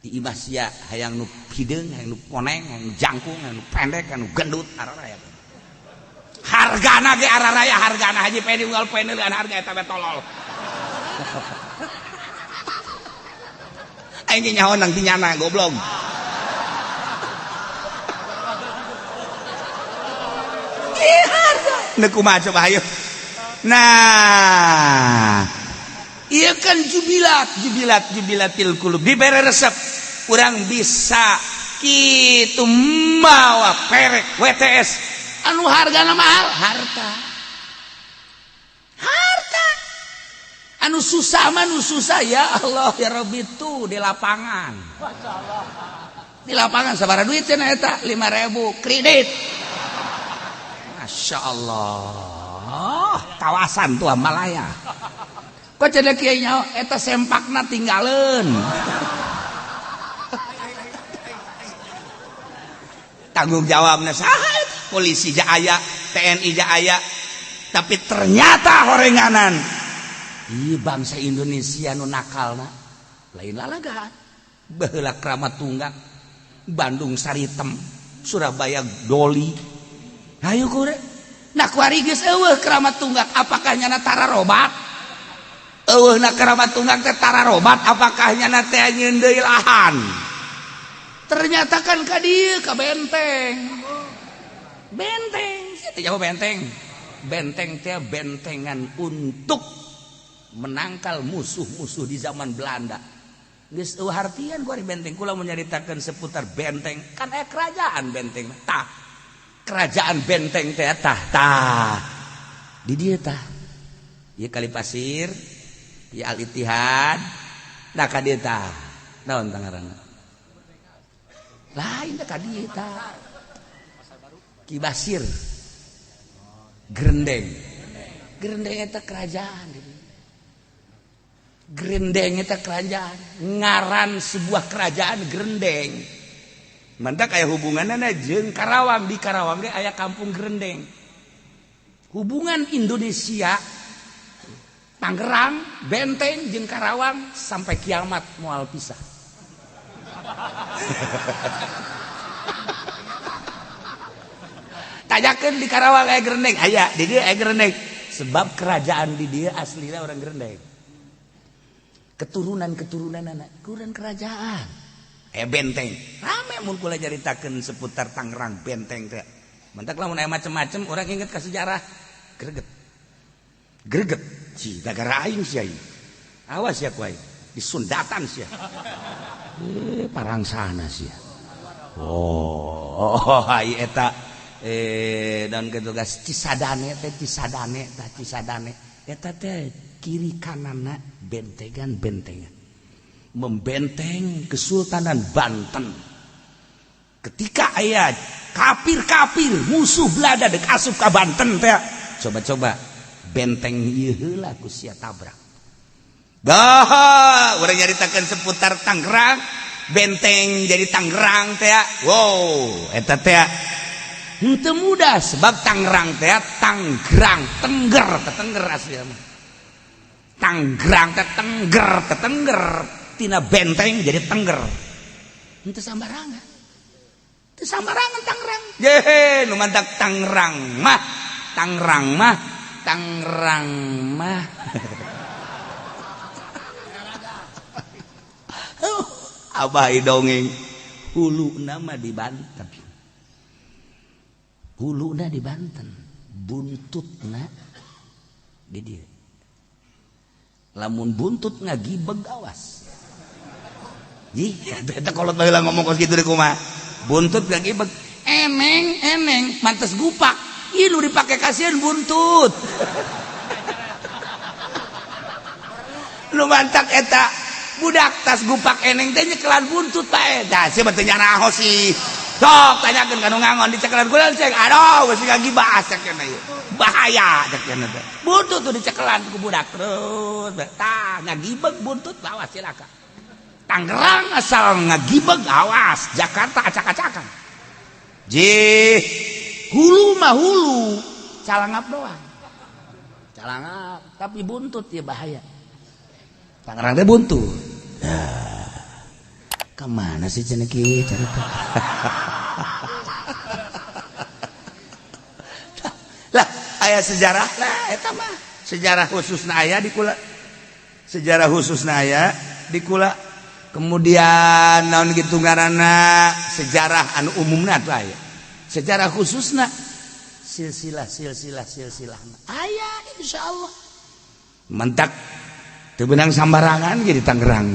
Di imah sia hayang nu hideung, hayang nu koneng, hayang nu jangkung, hayang nu pendek, hayang nu gendut, araraya. Hargana ge araraya hargana Haji Pedi unggal poe neuleun harga eta we tolol. Aing ge nyaho nang ti nyana goblok. Ih harga. Neuk kumaha coba hayu. Nah, ieu kan jubilat, jubilat, jubilatil qulub dibere resep. Urang bisa kitu mawa perek WTS anu hargana mahal harta. Harta. Anu susah mah nu susah ya Allah ya Rabbi tuh di lapangan. Di lapangan sabaraha duit cenah eta 5.000 kredit. Masya Allah, kawasan tuh Malaya. Kok cenah kiai nyaho eta sempakna tinggaleun. Tanggung jawabna saha? Polisi ja aya, TNI ja aya. Tapi ternyata horenganan. Ih bangsa Indonesia nu nakalna lain lalagaan. Baheula Kramat Tunggak, Bandung Saritem, Surabaya Doli. Ayo kure. Nah kuari geus eueuh Kramat Tunggak, apakah nyana tara robat? Eueuh na Kramat Tunggak teh tara robat, apakah nyana teh nyieun deui lahan? Ternyata kan ka dieu ka benteng. Benteng, sia teh jauh benteng. Benteng teh bentengan untuk menangkal musuh-musuh di zaman Belanda. Geus eueuh hartian kuari benteng. Kula menyaritakeun seputar benteng, kan aya kerajaan benteng. Tah, kerajaan benteng teh tah tah. Di dieu tah. Ieu Kali Pasir, ieu Al Ittihad, nah ka dieu tah. Naon tah ngaranna? Lain teh ka dieu tah. Ki Basir. Gerendeng. Gerendeng eta kerajaan. Gerendeng eta kerajaan, ngaran sebuah kerajaan Gerendeng. Mantak aya hubunganna jeung Karawang, di Karawang ge aya kampung Gerendeng. Hubungan Indonesia Tangerang, Benteng jeung Karawang sampai kiamat moal pisah. Tanyakeun di Karawang aya Gerendeng, aya di dieu aya Gerendeng. Sebab kerajaan di dieu aslina orang Gerendeng. Keturunan-keturunan anak, keturunan kerajaan. Benteng. Rame mun kula nyaritakeun seputar Tangerang benteng teh. Mantak lamun aya macem-macem urang inget ka sejarah. Greget. Greget. Ci gara aing sia ieu. Awas ya ku aing. Disundatan sia. Parangsana sia. Oh, ai eta dan ketugas Cisadane teh Cisadane tah Cisadane. Eta teh kiri kananna bentengan-bentengan membenteng Kesultanan Banten. Ketika aya kafir-kafir musuh Belanda dek asup ka Banten teh, coba-coba benteng ieu heula ku sia tabrak. Dah, urang nyaritakeun seputar Tangerang, benteng jadi Tangerang teh. Wow, eta teh henteu mudah sebab Tangerang teh Tanggerang, tengger, tetengger asli mah. Tanggerang teh tengger, tetengger tina benteng jadi tengger. Henteu sambarangan. Teu sambarangan Tangerang. Ye, nu mantak Tangerang mah, Tangerang mah, Tangerang mah. Abah dongeng huluna mah di Banten. Huluna di Banten, buntutna di dieu. Lamun buntut ngagibeg awas. Ih, eta kolot baheula ngomong kos kitu deui kumaha. Buntut ngagibeg, eneng eneng mantes gupak. Ih lu dipake kasihan buntut. Lu mantak eta budak tas gupak eneng teh nyekelan buntut bae. Tah sia mah teu nyaraho sih. Sok tanyakeun ka nu ngangon dicekelan kula cek. Aduh, geus ngagibas cek cenah ieu. Bahaya cek cenah teh. Buntut tuh dicekelan ku budak terus. Tah ngagibeg buntut awas cilaka. Tangerang asal ngagibeg awas, Jakarta acak-acakan. Jih, hulu mah hulu, calangap doang. Calangap, tapi buntut ya bahaya. Tangerang teh buntut. Nah, kemana sih cenah kieu carita? Lah, aya sejarah lah eta mah. Sejarah khususna aya di kula. Sejarah khususna aya di kula. Kemudian naon kitu ngaranna sejarah anu umumna atuh aya. Sejarah khususna silsilah silsilah silsilahna aya insyaallah. Mentak teu beunang sambarangan ge di Tangerang.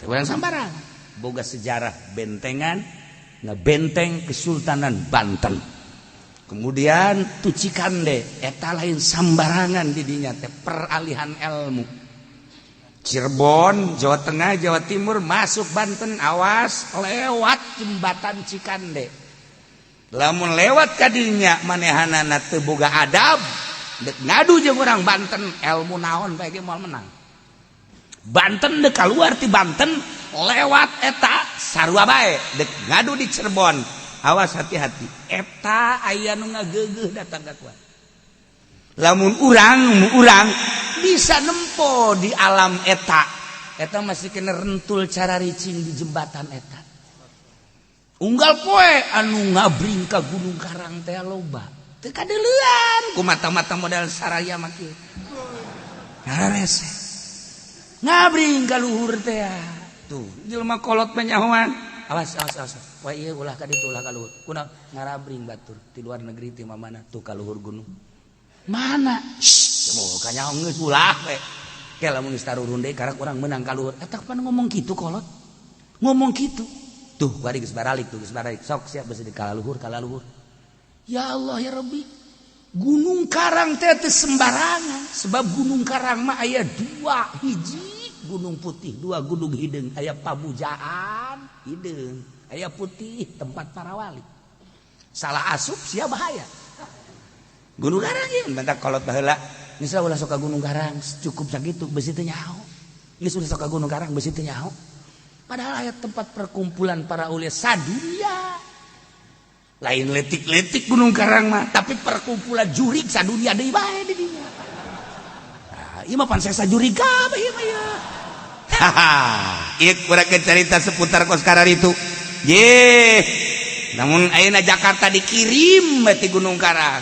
Teu beunang sambarangan. Boga sejarah bentengan ngebenteng Kesultanan Banten. Kemudian tu Cikande eta lain sambarangan di dinya teh peralihan ilmu. Cirebon, Jawa Tengah, Jawa Timur masuk Banten awas lewat jembatan Cikande. Lamun lewat kadinya manehanana teu boga adab, dek ngadu jeung urang Banten ilmu naon bae ge moal menang. Banten dek keluar ti Banten lewat eta sarua bae dek ngadu di Cirebon. Awas hati-hati eta aya nu ngageugeuh datang ka kuat. Lamun urang bisa nempo di alam eta Eta masih kena rentul cara ricing di jembatan eta. Unggal poe anu ngabring ka Gunung Karang teh loba. Teu kadeuleuan ku mata-mata modal saraya mah kieu. Ngararese. Ngabring ka luhur teh. Tuh, jelema kolot panyahoan. Awas awas awas. Wah ieu ulah ka ditu ulah ka luhur. Kunaon ngarabring batur ti luar negeri ti mana tuh ka luhur gunung. Mana? Shh, oh kanyaho geus ulah we. Ke lamun geus tarurun deui karak urang meunang ka luhur. Eta pan ngomong kitu kolot. Ngomong kitu. Tuh bari geus baralik tuh geus baralik. Sok siap beusi di kalaluhur kalaluhur. Ya Allah ya Rabbi. Gunung Karang teh teu sembarangan sebab Gunung Karang mah aya dua hiji Gunung Putih, dua Gunung Hideung, aya Pabujaan Hideung, aya Putih tempat para wali. Salah asup sia bahaya. Gunung Karang ieu bentak kolot baheula. Geus ulah sok ka Gunung Karang cukup sakitu beusi teu nyaho. Geus ulah sok ka Gunung Karang beusi teu nyaho. Padahal aya tempat perkumpulan para ulia sadunia. Lain letik-letik Gunung Karang mah, tapi perkumpulan jurik sadunia deui bae di dinya. Nah, ieu mah pan sesa jurik kabeh ieu mah ieu. Haha, ieu kurang cerita seputar kos karar itu. Ye. Namun ayeuna Jakarta dikirim ti Gunung Karang.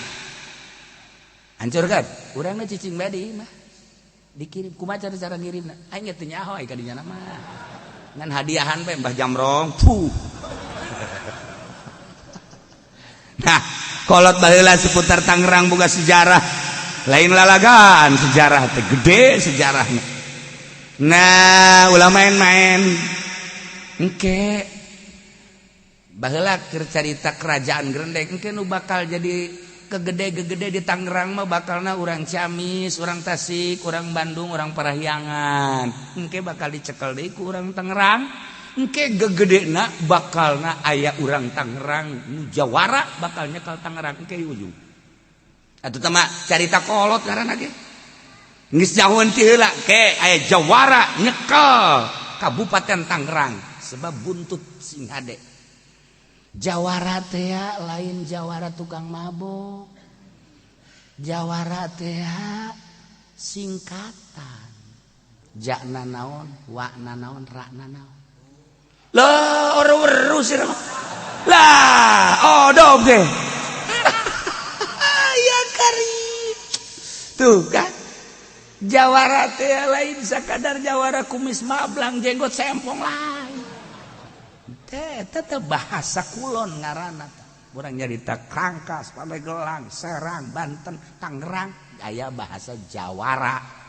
Hancur kan? Urangna cicing bae di imah. Dikirim kumaha cara ngirimna? Aing ge teu nyaho ai ka dinya mah. Ngan hadiahan bae Mbah Jamrong. Puh. Nah, kolot baheula seputar Tangerang boga sejarah. Lain lalagan sejarah teh gede sejarahna. Nah, ulah main-main. Engke baheula keur carita kerajaan Grendeng engke nu bakal jadi kegede-gegede di Tangerang mah bakalna urang Ciamis, urang Tasik, urang Bandung, urang Parahyangan. Engke bakal dicekel deui ku urang Tangerang. Engke gegedena bakalna aya urang Tangerang nu jawara bakal nyekel Tangerang engke ujung. Atuh teh mah carita kolot ngaranna ge. Geus jauheun ti heula ke aya jawara nyekel Kabupaten Tangerang sebab buntut sing hade. Jawara teh lain jawara tukang mabok. Jawara teh singkatan. Jakna naon, wakna naon, rakna naon. Lah orang sih lah odog deh. Ya karim. Tuh kan. Jawara teh lain sakadar jawara kumis mablang jenggot sempong lain. Teh tetep bahasa kulon ngaranna. Urang nyarita Kangkas, Pandeglang, Serang, Banten, Tangerang aya bahasa jawara.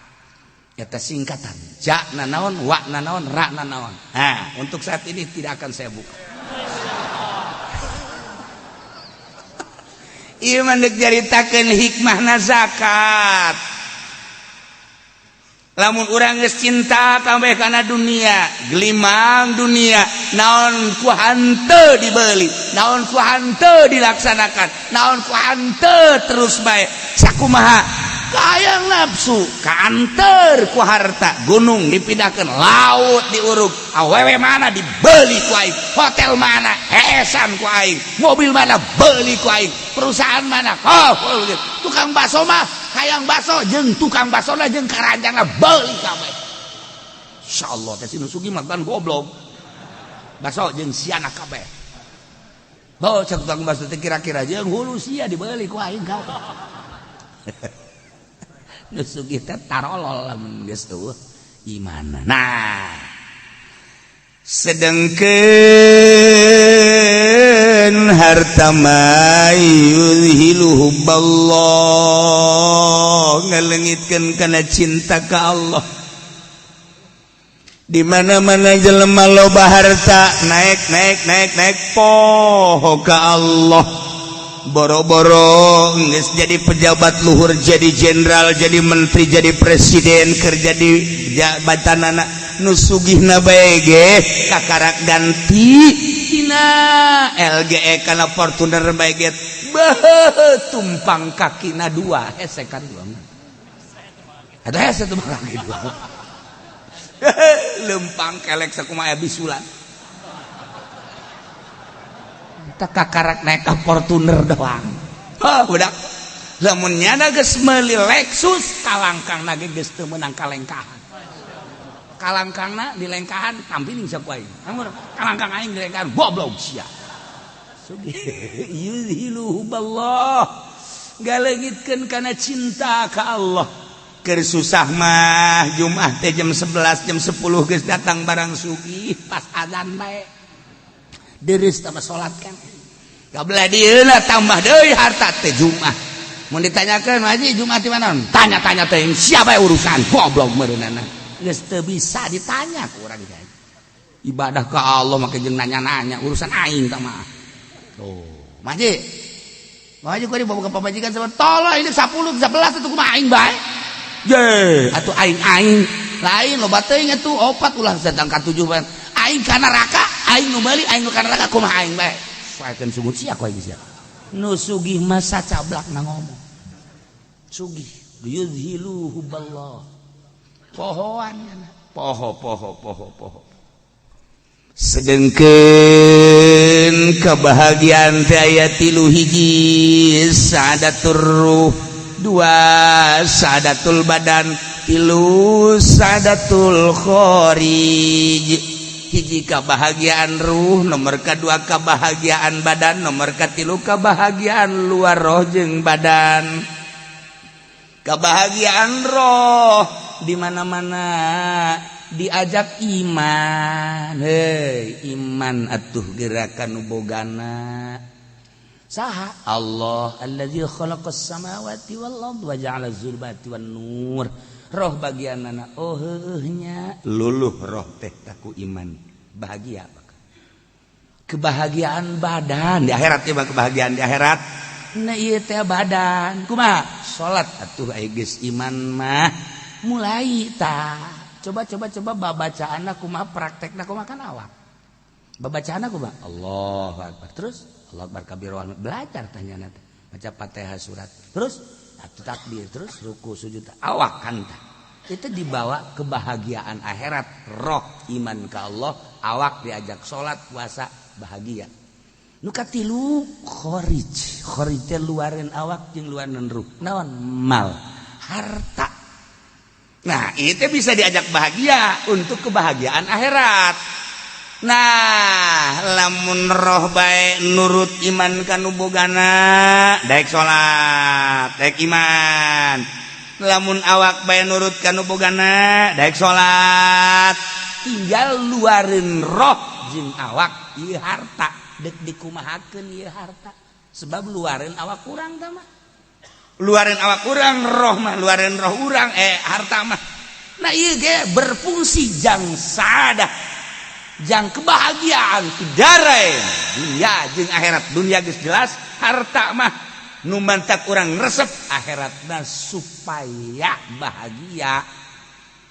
Eta singkatan. Ja nanaon, wa nanaon, ra nanaon. Nah, untuk saat ini tidak akan saya buka. Ieu mah deuk nyaritakeun hikmahna zakat. Lamun urang geus cinta kabeh kana dunia, gelimang dunia, naon ku hanteu dibeli, naon ku hanteu dilaksanakan, naon ku hanteu terus bae. Sakumaha? Kayang nafsu kaanter ku harta, gunung dipindahkeun, laut diurug, awewe mana dibeli ku aing, hotel mana heesan ku aing, mobil mana beli ku aing, perusahaan mana, oh, tukang bakso mah hayang bakso jeung tukang baksona jeung karanjangna beli kabeh. Insyaallah teh si nu sugih mah kan goblok. Bakso jeung siana kabeh. Oh, cek tukang bakso teh kira-kira jeung hulu sia dibeli ku aing kabeh. Nu sugih teh tarolol lamun geus eueuh imana. Nah, sedengkeun harta mah yuzhilu hubballah, ngalengitkeun kana cinta ka Allah. Di mana-mana jelema loba harta naik naik naik naik poho ka Allah. Boro-boro geus jadi pejabat luhur, jadi jenderal, jadi menteri, jadi presiden, kerja di jabatanana nu sugihna bae ge kakarak ganti tina LGE kana Fortuner bae ge beuh tumpang kakina dua hese kan dua. Ada hese tumpang kaki dua. Lempang kelek sakumaha bisulan. Tak kakarak naik ka Fortuner doang. Hah, budak. Lamun nyana geus meuli Lexus kalangkang nage geus teu meunang kalengkahan. Kalangkangna dilengkahan tampiling sia ku aing. Kalangkang aing dilengkahan goblok sia. Sugih yuzhilu hubballah. Galeungitkeun kana cinta ka Allah. Keur susah mah Jumat teh jam 11 jam 10 geus datang barang sugih pas azan bae. Deres tambah salat kan. Kabelah dieuna tambah deui harta teh Jumat. Mun ditanyakeun haji Jumat di mana? Tanya-tanya teh siapa urusan goblok meureunana. Geus teu bisa ditanya ku urang teh. Ibadah ka Allah make jeung nanya-nanya urusan aing tah mah. Tuh, Maji. Maji kuari bawa ke pamajikan sama tolong ini 10 11 itu kumaha aing bae. Ye, atuh aing-aing lain loba teuing atuh opat ulah datang ka 7 bae. Aing ka neraka, aing nu meuli, aing nu ka neraka kumaha aing bae. Saekeun sungut sia ku aing sia. Nu sugih mah sacablakna ngomong. Sugih yuzhilu hubballah. Pohoan poho poho poho poho. Sedengkeun kebahagiaan teh aya tilu, hiji sadatur ruh, dua sadatul badan, tilu sadatul kharij. Hiji kebahagiaan ruh, nomor kedua kebahagiaan badan, nomor katilu kebahagiaan luar roh jeung badan. Kebahagiaan roh di mana-mana diajak iman. Hei, iman atuh gerakan nu bogana saha? Allah allazi khalaqas samawati wal ard wa ja'ala zulumati wan nur. Roh bagianana oh heueuh nya luluh roh teh taku iman bahagia. Kebahagiaan badan di akhirat mah, kebahagiaan di akhirat. Nah, ieu teh badan kumaha? Salat atuh aya geus iman mah mulai ta coba coba coba babacaan kumaha, praktekna kumaha kan awak babacaan kumaha? Allahu akbar, terus Allah akbar kabir, belajar tanya nanti baca Fatihah surat, terus atuh takbir, terus ruku sujud awak kan tah. Itu dibawa kebahagiaan akhirat, roh iman ke Allah, awak diajak sholat puasa bahagia. Nu katilu kharij. Kharij teh luareun awak jeung luareun ruh. Naon? Mal, harta. Nah, itu bisa diajak bahagia untuk kebahagiaan akhirat. Nah, lamun roh bae nurut iman kanu bogana, daek salat, daek iman. Lamun awak bae nurut kanu bogana, daek salat. Tinggal luareun roh jeung awak ieu harta dek dikumahakeun ieu harta, sebab luareun awak kurang tah mah. Luareun awak urang, roh mah luareun roh urang, harta mah. Nah, ieu ge berfungsi jang sadah, jang kebahagiaan darain dunia jeung akhirat. Dunia geus jelas harta mah nu mantak urang resep, akhiratna supaya bahagia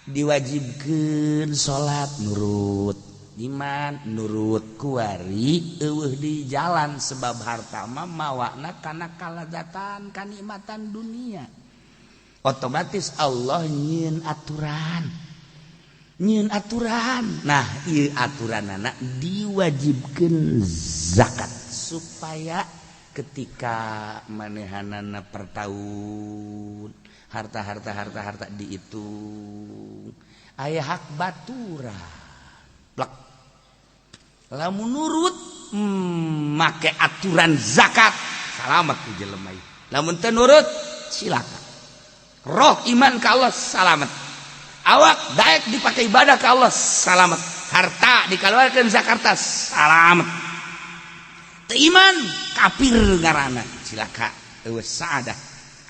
diwajibkeun salat nurut, iman nurut, kuari eueuh di jalan, sebab harta mah mawana kana kalazatan kanikmatan dunia. Otomatis Allah nyieun aturan, nyieun aturan. Nah, ieu aturanana diwajibkeun zakat supaya ketika manehanana per tahun harta-harta harta-harta dihitung aya hak batura plek. Lamun nurut make aturan zakat salamat ku jelema ieu. Lamun teu nurut silakan. Roh iman ka Allah salamat, awak daek dipakai ibadah ka Allah salamat, harta dikeluarkan zakat salamat. Teu iman kafir ngaranna, cilaka, eueuh saadah.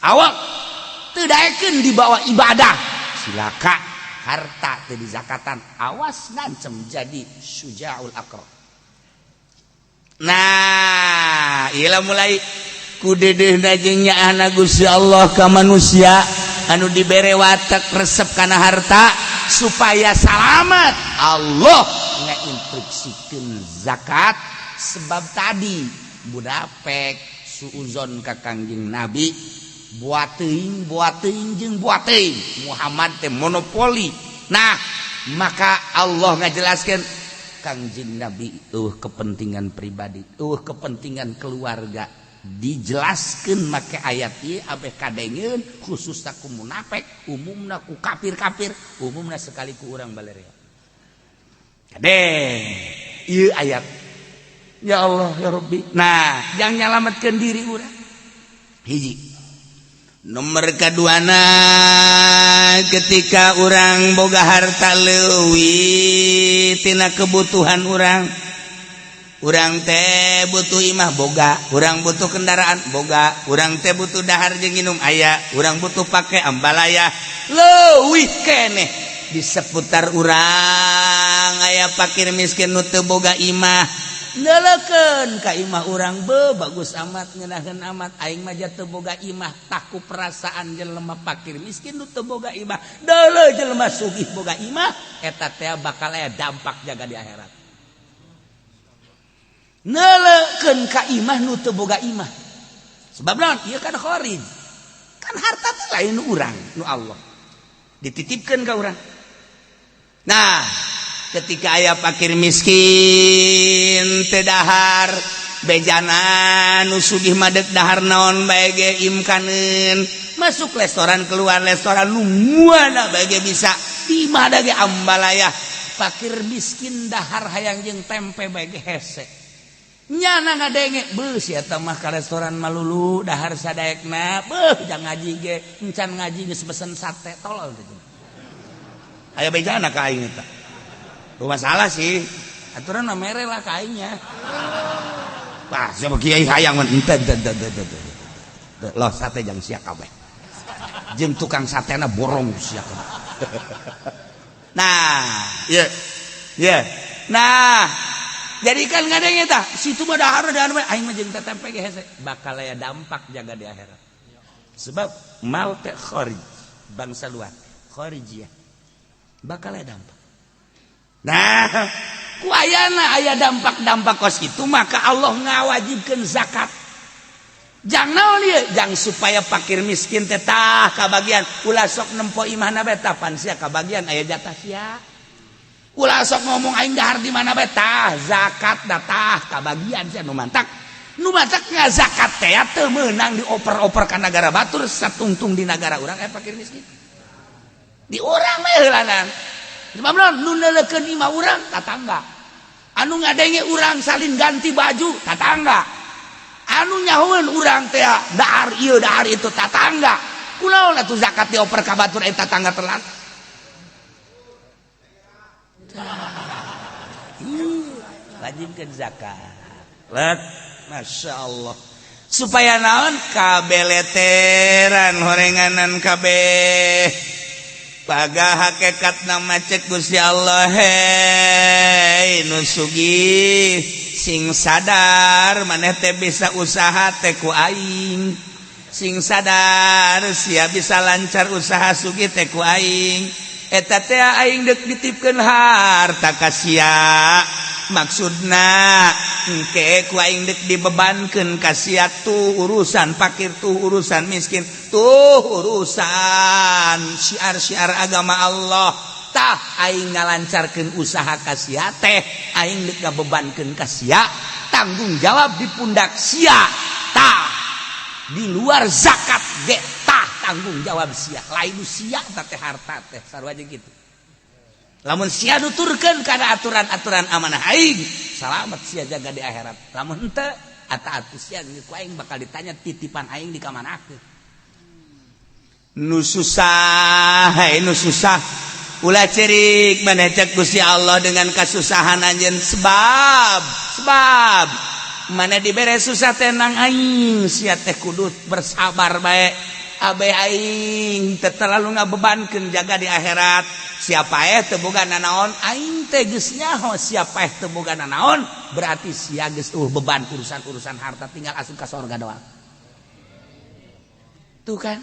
Awak teu daekeun dibawa ibadah, cilaka. Harta teu dizakatan, awas ngancem jadi sujaul akro. Nah, ieu mulai ku dedehna jeung nyaahna Gusti Allah ka manusia anu dibere watek resep kana harta supaya salamat. Allah ngainstruksikeun zakat sebab tadi munafik suuzon ka Kangjeng Nabi, buat teuing, buat teuing jeung buat teuing, Muhammad teh monopoli. Nah, maka Allah ngajelaskeun Kangjeng Nabi kepentingan pribadi, kepentingan keluarga. Dijelaskan make ayat ieu abeh kadengeun, khususna ku munafik, umumna ku kafir-kafir, umumna sekali ku urang balerea. Kade ieu ayat, ya Allah ya Rabbi. Nah, yang nyalamatkeun diri urang hiji. Nomor keduana, ketika urang boga harta leuwih tina kebutuhan urang, urang teh butuh imah boga, urang butuh kendaraan boga, urang teh butuh dahar jeung minum aya, urang butuh pake ambalaya, leuwih keneh. Di seputar urang aya fakir miskin nu teu boga imah. Neuleukeun ka imah urang, be bagus amat, ngeunaheun amat, aing mah teu boga imah. Taku perasaan jelema fakir miskin nu teu boga imah, deuleu jelema sugih boga imah, eta teh bakal aya dampak jaga di akhirat. Neuleukeun ka imah nu teu boga imah. Sebab naon? Ieu kan kharij, kan harta teh lain nu urang, nu Allah dititipkeun ka urang. Nah, ketika aya fakir miskin teu dahar, bejana nu sugih mah dek dahar naon bae ge imkaneun, masuk restoran, keluar restoran, nu muana bae ge bisa, di imah ge ambalaya. Fakir miskin dahar hayang jeung tempe bae ge hese. Nyana ngadenge, beuh si eta mah ka restoran malulu, dahar sadaekna, beuh jang ngaji ge encan ngaji geus pesen sate. Tolol teh. Aya bejana ka aing eta. Masalah sih. Aturan mah mere lah ka aingnya. Wah, siapa kiai hayang mah ente ente ente ente ente. Loh, sate jang sia kabeh. Jeung tukang satena borong sia kabeh. Nah, ye. Ye. Nah, jadi kan ngadenge tah, situ mah dahar dahar mah aing mah jeung tempe ge hese, bakal aya dampak jaga di akhirat. Sebab mal teh kharij, bangsa luar, kharijiyah. Bakal aya dampak. Nah, ku ayana aya dampak-dampak kos itu, maka Allah ngawajibkeun zakat. Jang naon ieu? Jang supaya fakir miskin teh tah kabagian, ulah sok nempo imahna bae, tah pan sia kabagian, aya jatah sia. Ulah sok ngomong aing dahar di mana bae, tah zakat datah kabagian sia. Nu matak ngazakat teh teu meunang dioper-oper ka nagara batur, satungtung di nagara urang aya fakir miskin. Di urang mah heulanan. Sebab naon? Nu neuleukeun imah urang tatangga. Anu ngadenge urang salin ganti baju tatangga. Anu nyahoeun urang teh dahar ieu dahar itu tatangga. Kunaon atuh zakat dioper ka batur, eta tatangga telat? Wajibkan zakat. Let, Masya Allah. Supaya naon? Kabeleteran horenganan kabeh. Paga hakekat nama cek Gusti Allah, hei nu sugih, sing sadar maneh teh bisa usaha teh ku aing, sing sadar sia bisa lancar usaha sugih teh ku aing. Eta teh aing dek ditipkeun harta ka sia, maksudna engke ku aing dek dibebankeun ka sia tuh urusan fakir, tuh urusan miskin, tuh urusan syiar-syiar agama Allah. Tah, aing ngalancarkeun usaha ka sia teh aing dek ngabebankeun ka sia, tanggung jawab di pundak sia. Tah, di luar zakat ge tah tanggung jawab sia, lain sia teh harta teh sarua jeung kitu. Lamun sia nuturkeun kana aturan-aturan amanah aing, salamet sia jaga di akhirat. Lamun henteu, ata atuh sia ku aing bakal ditanya titipan aing di kamanakeun. Nu susah, hai nu susah, ulah cerik maneh cek Gusti Allah dengan kasusahan anjeun, sebab sebab mana dibere susah tenang aing, sia teh kudu bersabar bae. Abe aing teu terlalu ngabebankeun jaga di akhirat. Siapa eh teu boga nanaon, aing teh geus nyaho. Siapa eh teu boga nanaon, berarti sia geus beban urusan-urusan harta, tinggal asup ka sorga doang. Tuh kan.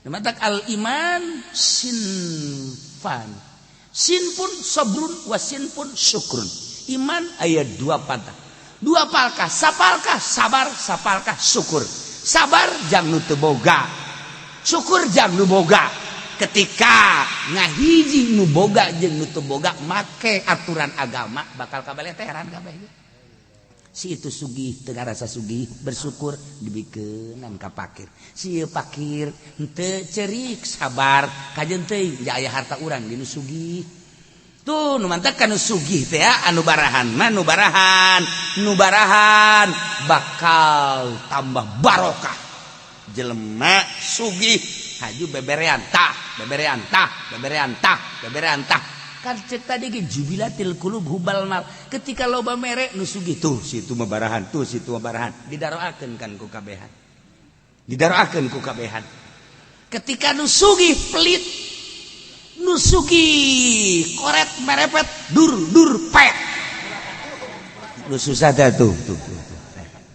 Matak al iman sinfan, sinfun sabrun wa sinfun syukrun. Iman aya dua patah, dua palkah, sapalkah sabar, sapalkah syukur. Sabar jang nu teu boga, syukur jang nu boga. Ketika ngahiji nu boga jeung nu teu boga make aturan agama, bakal kabeleteran kabeh. Si itu sugih teu ngarasa sugih, bersyukur dibikeunan ka pakir. Si ieu pakir henteu cerik, sabar, kajeun teuing ja aya harta urang di nu sugih. Tuh nu mantak ka nu sugih teh anu barahan mah nu barahan, nu barahan bakal tambah barokah. Jelema sugih haju beberean tah, beberean tah, beberean tah, beberean tah. Kan cek tadi ge jubilatil qulub hubal mal. Ketika loba mere nu sugih tuh situ mah barahan, tuh situ mah barahan, didaroakeun kan ku kabehan. Didaroakeun ku kabehan. Ketika nu sugih pelit, nu sugih koret merepet dur dur pet. Nu susah teh tuh tuh tuh.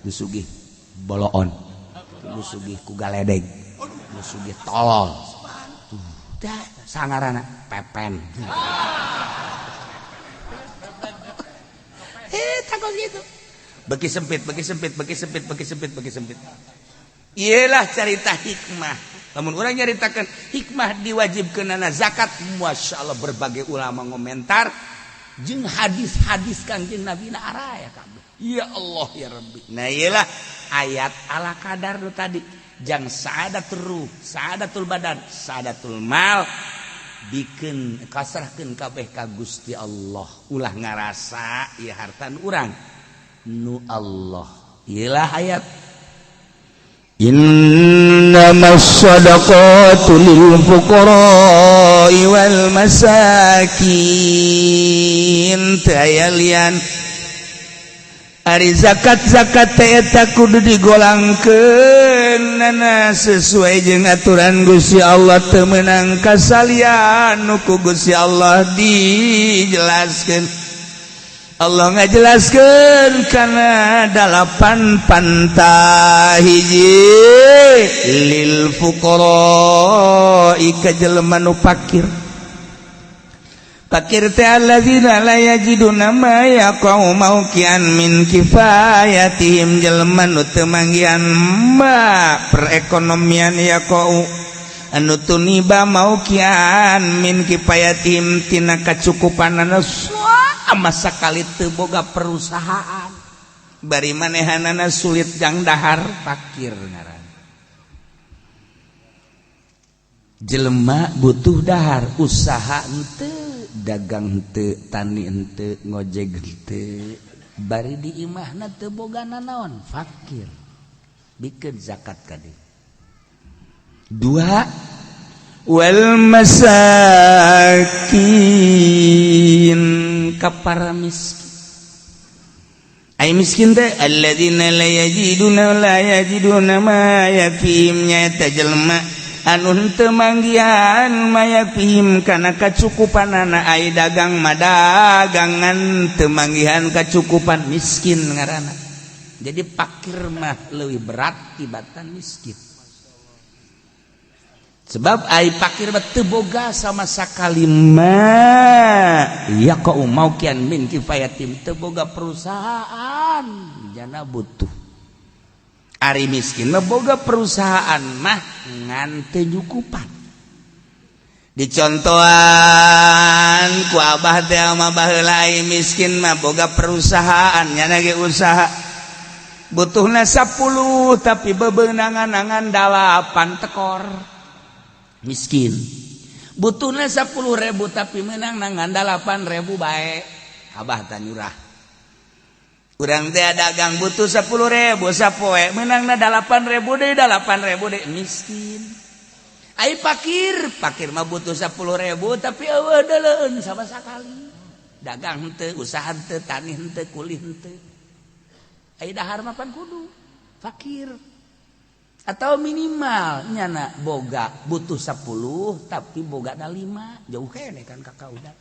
Nu sugih boloon, nu sugih ku galedeg, nu sugih tolol. Tuh dah sangarana pepen. Takut gitu. Beki sempit, beki sempit, beki sempit, beki sempit, beki sempit. Iyalah cerita hikmah. Lamun urang nyaritakeun hikmah diwajibkeunana zakat, masyaallah berbagai ulama ngomentar jeung hadis-hadis Kangjeng Nabi na araya kabeh. Ya Allah ya Rabbi. Nah iyalah ayat ala kadar nu tadi. Jang sa'adatul ruh, sa'adatul badan, sa'adatul mal bikin kasrahkeun kabeh ka Gusti Allah. Ulah ngarasa ieu harta nu urang nu Allah. Iyalah ayat innamas shadaqatu lil fuqara'i wal masakin. Teu aya lian. Ari zakat-zakat teh eta kudu digolangkeun sesuai jeung aturan Gusti Allah, teu meunang kasalian nu ku Gusti Allah dijelaskeun. Allah ngajelaskeun kana 8 pantah hiji lil fuqara ka jelema nu fakir. Fakir teh alladzina la yajiduna ma yaqau mauqian min kifayatihim, jelema nu teu manggihan ma perekonomian yaqau anu tuniba mauqian min kifayatihim tina kacukupanana sama sakali teu boga perusahaan bari manehanana sulit jang dahar, fakir ngaran. Jelema butuh dahar, usaha henteu, dagang henteu, tani henteu, ngojek henteu, bari di imahna teu boga nanaon, fakir. Bikeun zakat ka dieu. Dua, wal masakin ka para miskin. Ai miskin teh alladzina la yajiduna ma yakfihim, nyaeta jelema anu henteu manggihan mayafihim kana kacukupanana, ai dagang madagangan teu manggihan kacukupan, miskin ngaranna. Jadi fakir mah leuwih berat tibatan miskin. Sebab ai fakir mah teu boga sama sakali ma yaqau mauqian min kifayatim, teu boga perusahaan jana butuh. Ari miskin mah boga perusahaan mah ngan teu nyukupan. Dicontohan ku abah teh mah baheula ai miskin mah boga perusahaan nyana ge usaha butuhna 10 tapi bebeunangan-angan 8 tekor. Miskin butuhna 10.000 tapi menang nangan 8.000 bae. Abah teh nyurah. Urang teh dagang butuh 10.000 sapoe meunangna 8.000 deui, 8.000 deui, miskin. Ai fakir, fakir mah butuh 10.000 tapi eueuh deuleueun sama sakali. Dagang henteu, usaha henteu, tani henteu, kulih henteu. Ai dahar mah pan kudu fakir. Atau minimal nyana boga butuh 10 tapi bogana 5, jauh keneh kan kakak udah.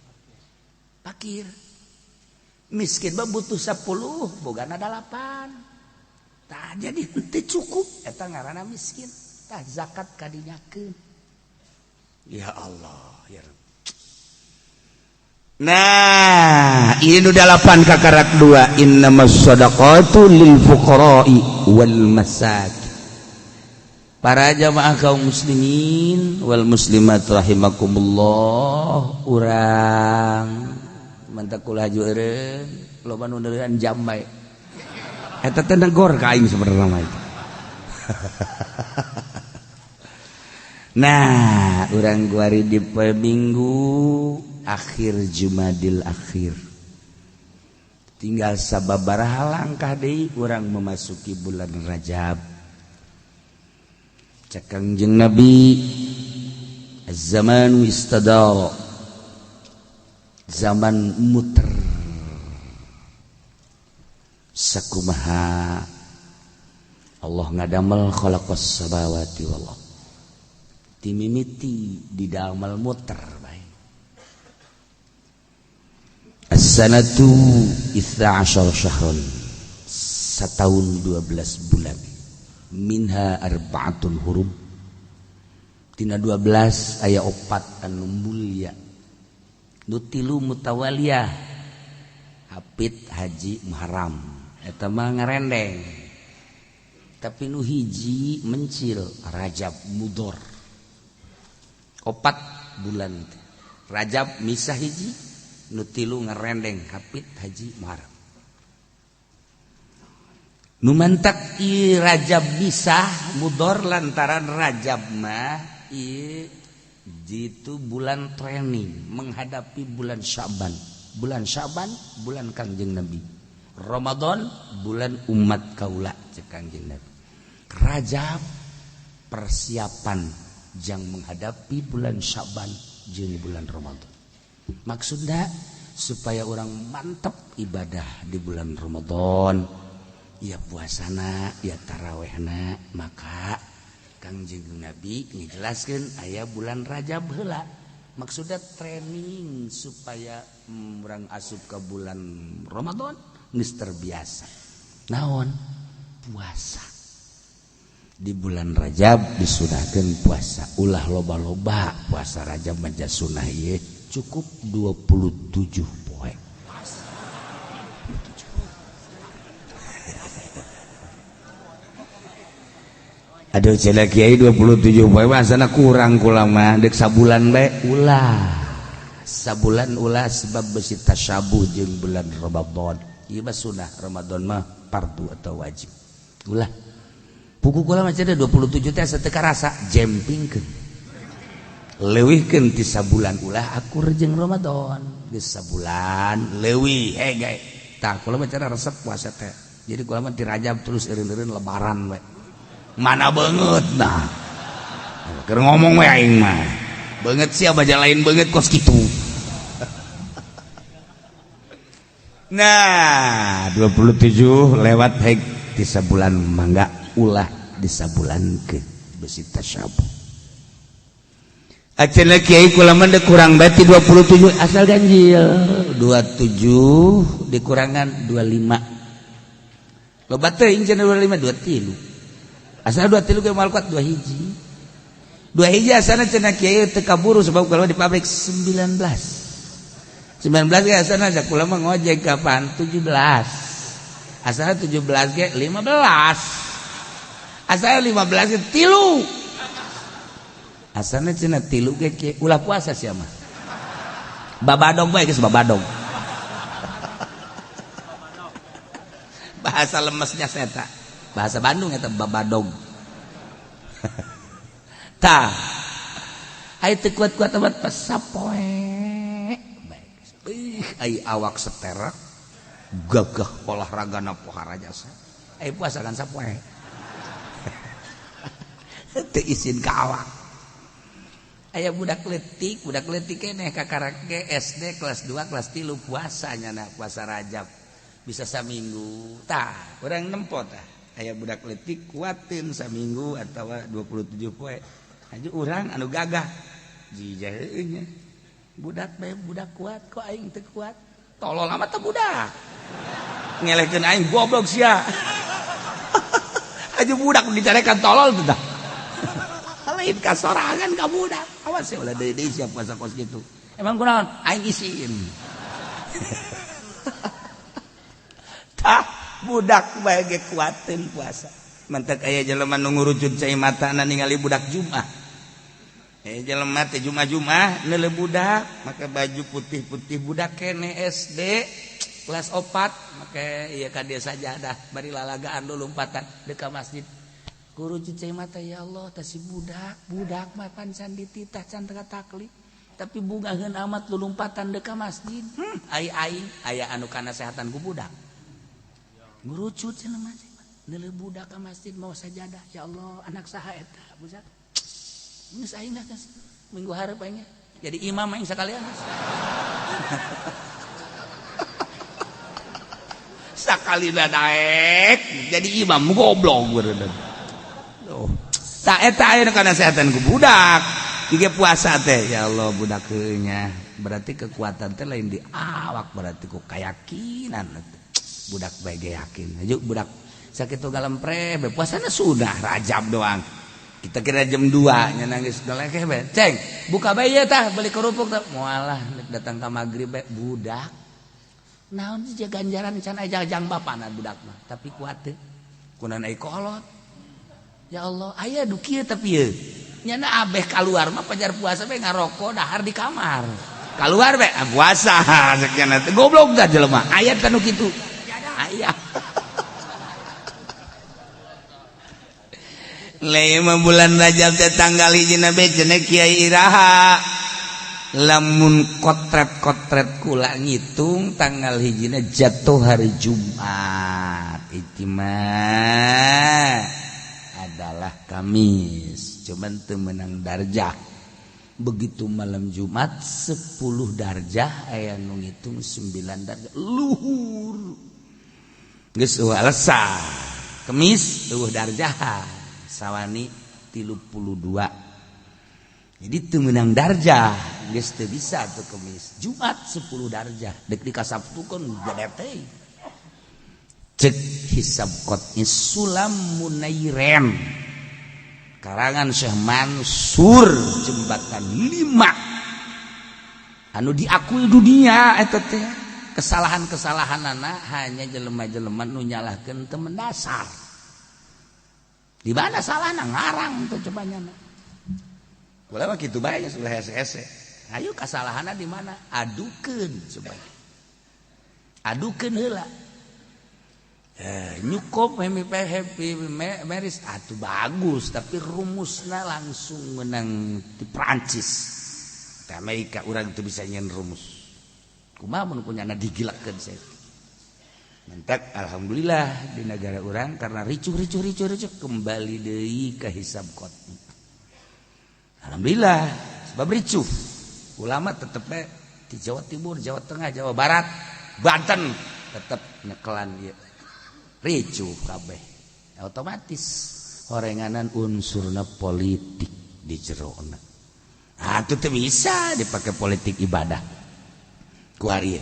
Fakir. Miskin mah butuh 10 bogana 8. Tah jadi henteu cukup eta ngaranna miskin. Tah zakat kadinyakeun. Ya Allah ya Rabb. Nah, ini nu 8 kakarak 2, innamas shadaqatu lil fuqara'i wal masakin. Para jamaah kaum muslimin wal muslimat rahimakumullah, urang mantak kula haju eureun loba nu neureun jam bae. Eta teh negor ka aing sebenarnya mah itu. Nah, urang kuari di poe Minggu akhir Jumadil akhir. Tinggal sababaraha langkah deui urang memasuki bulan Rajab. Cek Kangjeng Nabi, az-zamanu istadara. Zaman muter. Sakumaha Allah ngadamel khalaqas samawati wal ardh. Timimiti didamel muter bae. As-sanatu 12 syahron. Sataun 12 bulan. Minha arba'atun hurum. Tina 12 aya 4 anu mulya. Nu 3 mutawaliyah. Hapit Haji Muharram. Eta mah ngarendeng. Tapi nu hiji mencil Rajab Mudor. 4 bulan Rajab misah hiji, nu 3 ngerendeng Hapit Haji Muharram. Nu mantak ieu Rajab misah Mudor lantaran Rajab mah ieu jitu bulan training menghadapi bulan Syaban. Bulan Syaban bulan Kangjeng Nabi. Ramadan bulan umat kaula cek Kangjeng Nabi. Rajab persiapan jang menghadapi bulan Syaban jeung bulan Ramadan. Maksudna supaya orang mantep ibadah di bulan Ramadan, ya puasana, ya tarawehna, maka Kangjeng Nabi ngejelaskeun aya bulan Rajab heula. Maksudna training supaya orang asup ke bulan Ramadan geus terbiasa. Naon? Puasa. Di bulan Rajab disunahkeun puasa. Ulah loba-loba puasa Rajab mah sunah ieu cukup 27 poe. 27. Aduh cenah kiai 27 poe mah asana kurang kula mah deuk sabulan bae ulah. Sabulan ulah sebab besi tasyabuh jeung bulan Ramadan. Ieu mah sunah, Ramadan mah fardu atau wajib. Ulah. Puku kula mah cenah 27 teh asa teu karasa jempingkeun. Leuwihkeun ti sabulan ulah akur jeung Ramadan. Geus sabulan leuwih hege. Tah kula mah cenah resep puasa teh. Jadi kula mah ti Rajab terus eureun-eureun lebaran we. Mana beungeut nah. Keur ngomong we aing mah. Beungeut sia baja lain beungeut kos kitu. Nah, 27 lewat heg ti sabulan mangga ulah disabulankeun besi tasyabuh. Acenah kiai kula mah kurang bae ti 27 asal ganjil. 27 dikurangan 25. Loba teuing cenah 25 23. Asal 23 ge moal kuat 2 hiji. 2 hiji asana cenah kiai teu kaburu sebab kalau di pabrik 19. 19 ge asana kula mah ngojek kapan 17. Asana 17 ge 15. Asal 15 tilu. Asalna cenah tilu ge ulah puasa sia mah. Babadog bae geus babadog. Bahasa lemesnya seta. Bahasa Bandung eta babadog. Tah. Ai teu kuat-kuat amat pas sapoe. Bae. Ih, ai awak seterak gagah olahragana pohara jasa. Ai puasa kan sapoe. Teu isin ka awak. Aya budak leutik keneh kakarak ge SD kelas 2 kelas 3 puasa nyana puasa Rajab. Bisa saminggu. Tah, urang nempo tah. Aya budak leutik kuateun saminggu atawa 27 poe. Aju urang anu gagah. Jijah heueuh nya. Budak bae budak kuat kok aing teu kuat. Tolol amat teh budak. Ngelehkeun aing goblok sia. Aju budak dicarekan tolol teh tah. Lain kasorangan ka budak. Awas ya ulah deui-deui siap puasa kos kitu. Emang kunaon? Aing isin. Tah budak bae ge kuateun puasa. Mantak aya jelema nu ngurucut cai matana ningali budak Jumat. Jelema teh Jumat-Jumat neuleuh budak, make baju putih-putih budak kene SD. Kelas 4 make ieu ka desa sajadah bari lalagaan lulumpatan deuk ka masjid. Guru cuci mata ya Allah tah si budak, budak mah pan can dititah can teu taklif. Tapi bungaheun amat lulumpatan deuk ka masjid. Ai aing aya anu kanasehatan ku budak. Ngurucut cenah mah. Neuleuh budak ka masjid mau sajadah. Ya Allah, anak saha eta budak. Geus aing lah minggu hareup aing jadi imam aing sakalian. Sakalina daek jadi imam goblok beureunan. Duh. Ta eta aya nu kanasehatan ku budak. Ieu puasa teh ya Allah budak heuh nya. Berarti kekuatan teh lain di awak berarti ku kayakinan. Budak bae ge yakin. Hayu budak sakitu galempre be puasana sudah Rajab doang. Kita kira jam 2 nya nangis galekeh bae. Ceng, buka bae ieu tah beli kerupuk tah. Moalah datang ka magrib bae budak. Naon sih ganjaran can aya jang bapana budak mah, tapi kuat teu. Kunan ai kolot. Ya Allah, aya du kieu tapi ieu. Nyana abeh kaluar mah pajar puasa bae ngaroko dahar di kamar. Kaluar bae puasa sakiana teh goblok tah jelema. Aya teh nu kitu. Aya. Lema bulan Rajab teh tanggal hiji na be cenah Kiai Iraha. Lamun kotret-kotret kula ngitung tanggal hijina jatuh hari Jumat. Ijtima adalah Kamis. Cuman teu meunang darjah. Begitu malam Jumat 10 darjah aya nu ngitung 9 darjah. Luhur. Geus eueuh alasan. Kemis eueuh darjah. Sawani 32. Jadi teu meunang darjah, geus teu bisa tuh Kemis. Jumat 10 darjah, dek di Sabtu kan gede teh. Cek hisab qot'i Sulam Munairen. Karangan Syekh Mansur jembatan 5. Anu diakui dunia eta teh. Kesalahan-kesalahanana hanya jelema-jelema nu nyalahkeun teu mendasar. Di mana salahna ngarang tuh cobanya. Boleh mah kitu bae geus ulah hese-hese. Ayo kasalahanna di mana? Adukeun coba. Adukeun heula. Nyukop happy meris atuh bagus tapi rumusna langsung menang di Prancis. Di Amerika urang teu bisa nyen rumus. Kumaha mun kunyana digilakeun saya. Mentak alhamdulillah di negara orang karena ricuh kembali deui ka hisab qot'i. Alhamdulillah sebab ricuh. Ulama tetep di Jawa Timur, Jawa Tengah, Jawa Barat, Banten tetep nyekelan ieu. Ricuh kabeh. Otomatis horenganan unsurna politik di jerona. Ah teu bisa dipake politik ibadah. Kuari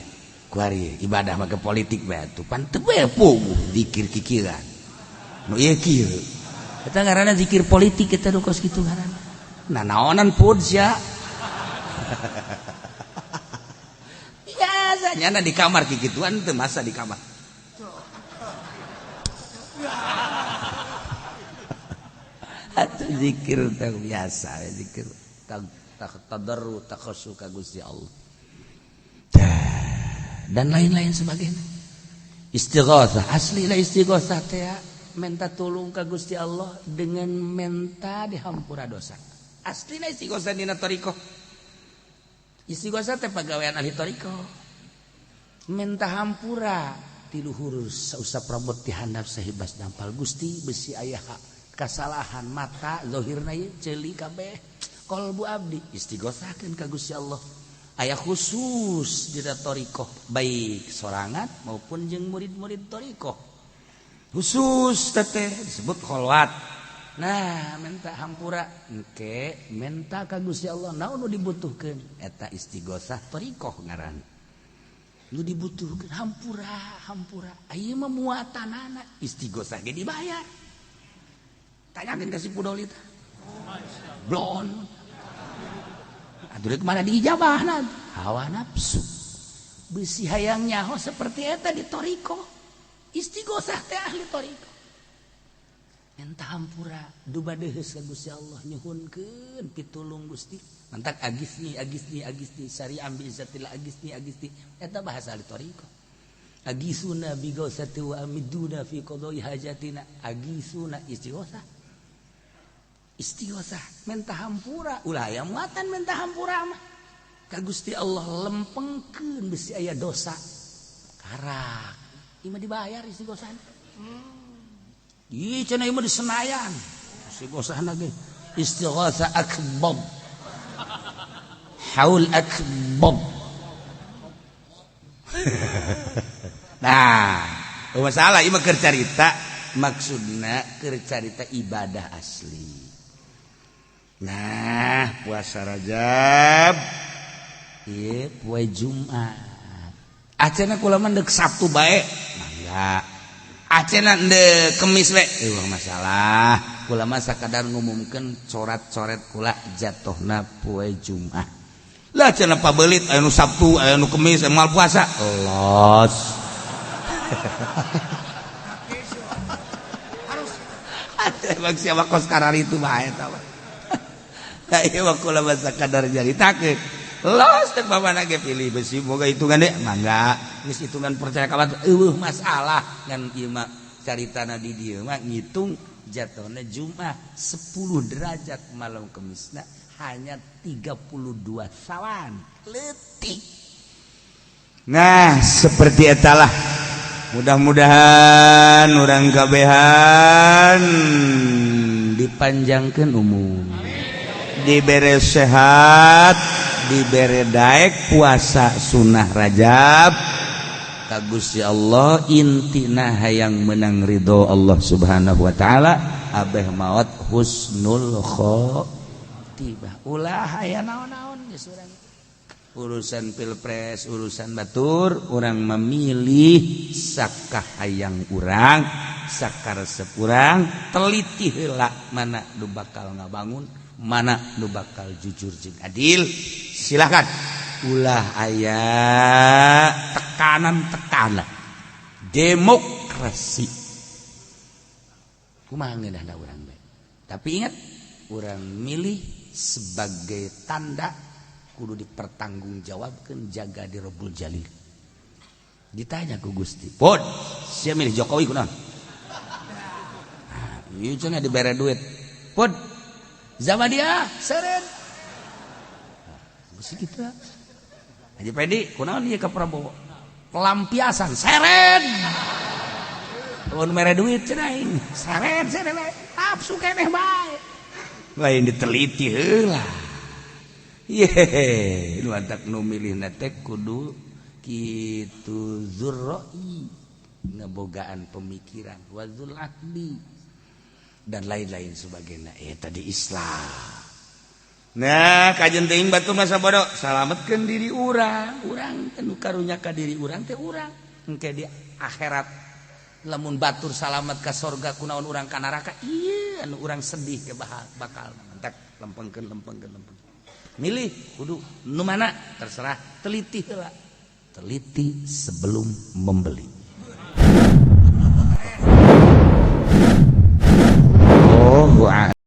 kuari ibadah make politik bae atuh pan teu bae puguh zikir kikiran nu ieu kieu eta ngaranna zikir politik eta nu kos kitu ngaranna nanaonan pun sia biasa nyana di kamar kikituan teu masa di kamar atuh zikir teh biasa zikir tadarru takhassu ka Gusti Allah dan lain-lain sebagainya. Istighatsah asli lah istighatsah teh minta tolong ka Gusti Allah dengan minta dihampura dosa. Aslina istighatsah dina thariqah. Istighatsah teh pagawean ahli thariqah. Minta hampura ti luhur sausap rambut ti handap sahibas dampal Gusti besi aya kasalahan mata zahirna ieu ceuli kabeh qalbu abdi istighatsahkeun ka Gusti Allah. Aya khusus di thariqah baik sorangan maupun jeung murid-murid thariqah. Khusus teteh disebut kholwat. Nah, minta hampura engke minta ka Gusti Allah naon nu dibutuhkeun eta istighotsah thariqah ngaran. Nu dibutuhkeun hampura hampura ieu mah muatanana istighotsah ge dibayar. Tanyakeun ka si Pudoli tah. Blon. Aduh mana diijabahna hawa nafsu besi hayang nyaho seperti eta di thariqah istighosah teh ahli thariqah minta hampura duba deheus ka Gusti Allah nyuhunkeun pitulung Gusti mantak agisni agisni agisni syari'am bi izzatillah agisni agisni eta bahasa ahli thariqah Agisuna bi ghausati wa amiduna fi qada'i hajatina. Agisuna istighosah. Istighosah menta hampura, ulah aya muatan menta hampura mah. Ka Gusti Allah lempengkeun bisi aya dosa. Karak. Ieu mah dibayar istighosah. Ih cenah ieu mah di Senayan. Istighosahna ge istighosah akbar. Haul akbar. Nah, masalah ieu mah keur carita, maksudna keur carita ibadah asli. Nah, puasa Rajab ieu poe Jumat. Acena kula mah deuk Sabtu bae, mangga. Acena deuk Kemis bae, eueuh masalah. Kula mah sakadar ngumumkeun corat-coret kula jatuhna poe Jumat. Lah cenah pabelit aya nu Sabtu, aya nu Kemis, aya moal puasa. Los. Harus. Emang siapa kos karar itu bae eta mah. Da ieu mah kula mah sakadar nyaritakeun. Los teh bapana ge pilih besi boga hitungan deh, mangga. Geus hitungan percaya ka batur, eueuh masalah ngan ieu mah caritana di dieu mah ngitung jatuhna Jumat 10 derajat malam Kemisna hanya 32 sawan leutik. Nah, seperti etalah. Mudah-mudahan urang kabehan dipanjangkeun umur, dibere sehat, dibere daek puasa sunah Rajab. Ka Gusti Allah intina hayang menang ridho Allah Subhanahu wa taala, abeh maot husnul khotimah. Ulah aya naon-naon geus urang. Urusan pilpres, urusan batur, urang memilih sakahayang urang, sakaresep urang, teliti heula mana nu bakal ngabangun, mana nu bakal jujur jeung adil. Silakan. Ulah aya tekanan-tekanan. Demokrasi. Kumaha ngeunahna urang bae. Tapi ingat, urang milih sebagai tanda kudu dipertanggungjawabkeun jaga di Rabbul Jalil. Ditanya ku Gusti, "Pod, sia milih Jokowi kunaon?" Nah, ieu cenah dibere duit. "Pod, zaman dia seren." Gusti kita. Haji Pedi, kunaon ieu ka Prabowo? Pelampiasan seren. Lamun mere duit cenah aing, seren seren bae. Nafsu keneh bae. Lain diteliti heula. Yehe, nu antak nu milihna teh kudu kitu zurroi, ngebogaan pemikiran, wazul akli dan lain-lain sebagainya. Tadi Islam. Nah, kajen teuing batu masa bodoh, salametkeun diri urang, urang teh nu karunya ka diri urang teh urang. Engke di akhirat lamun batur salamet ka sorga kunaon urang ka neraka, ieu anu urang sedih ke bakal mantak lempengkeun lempengkeun lempeng. Milih kudu nu mana terserah, teliti heula. Teliti sebelum membeli.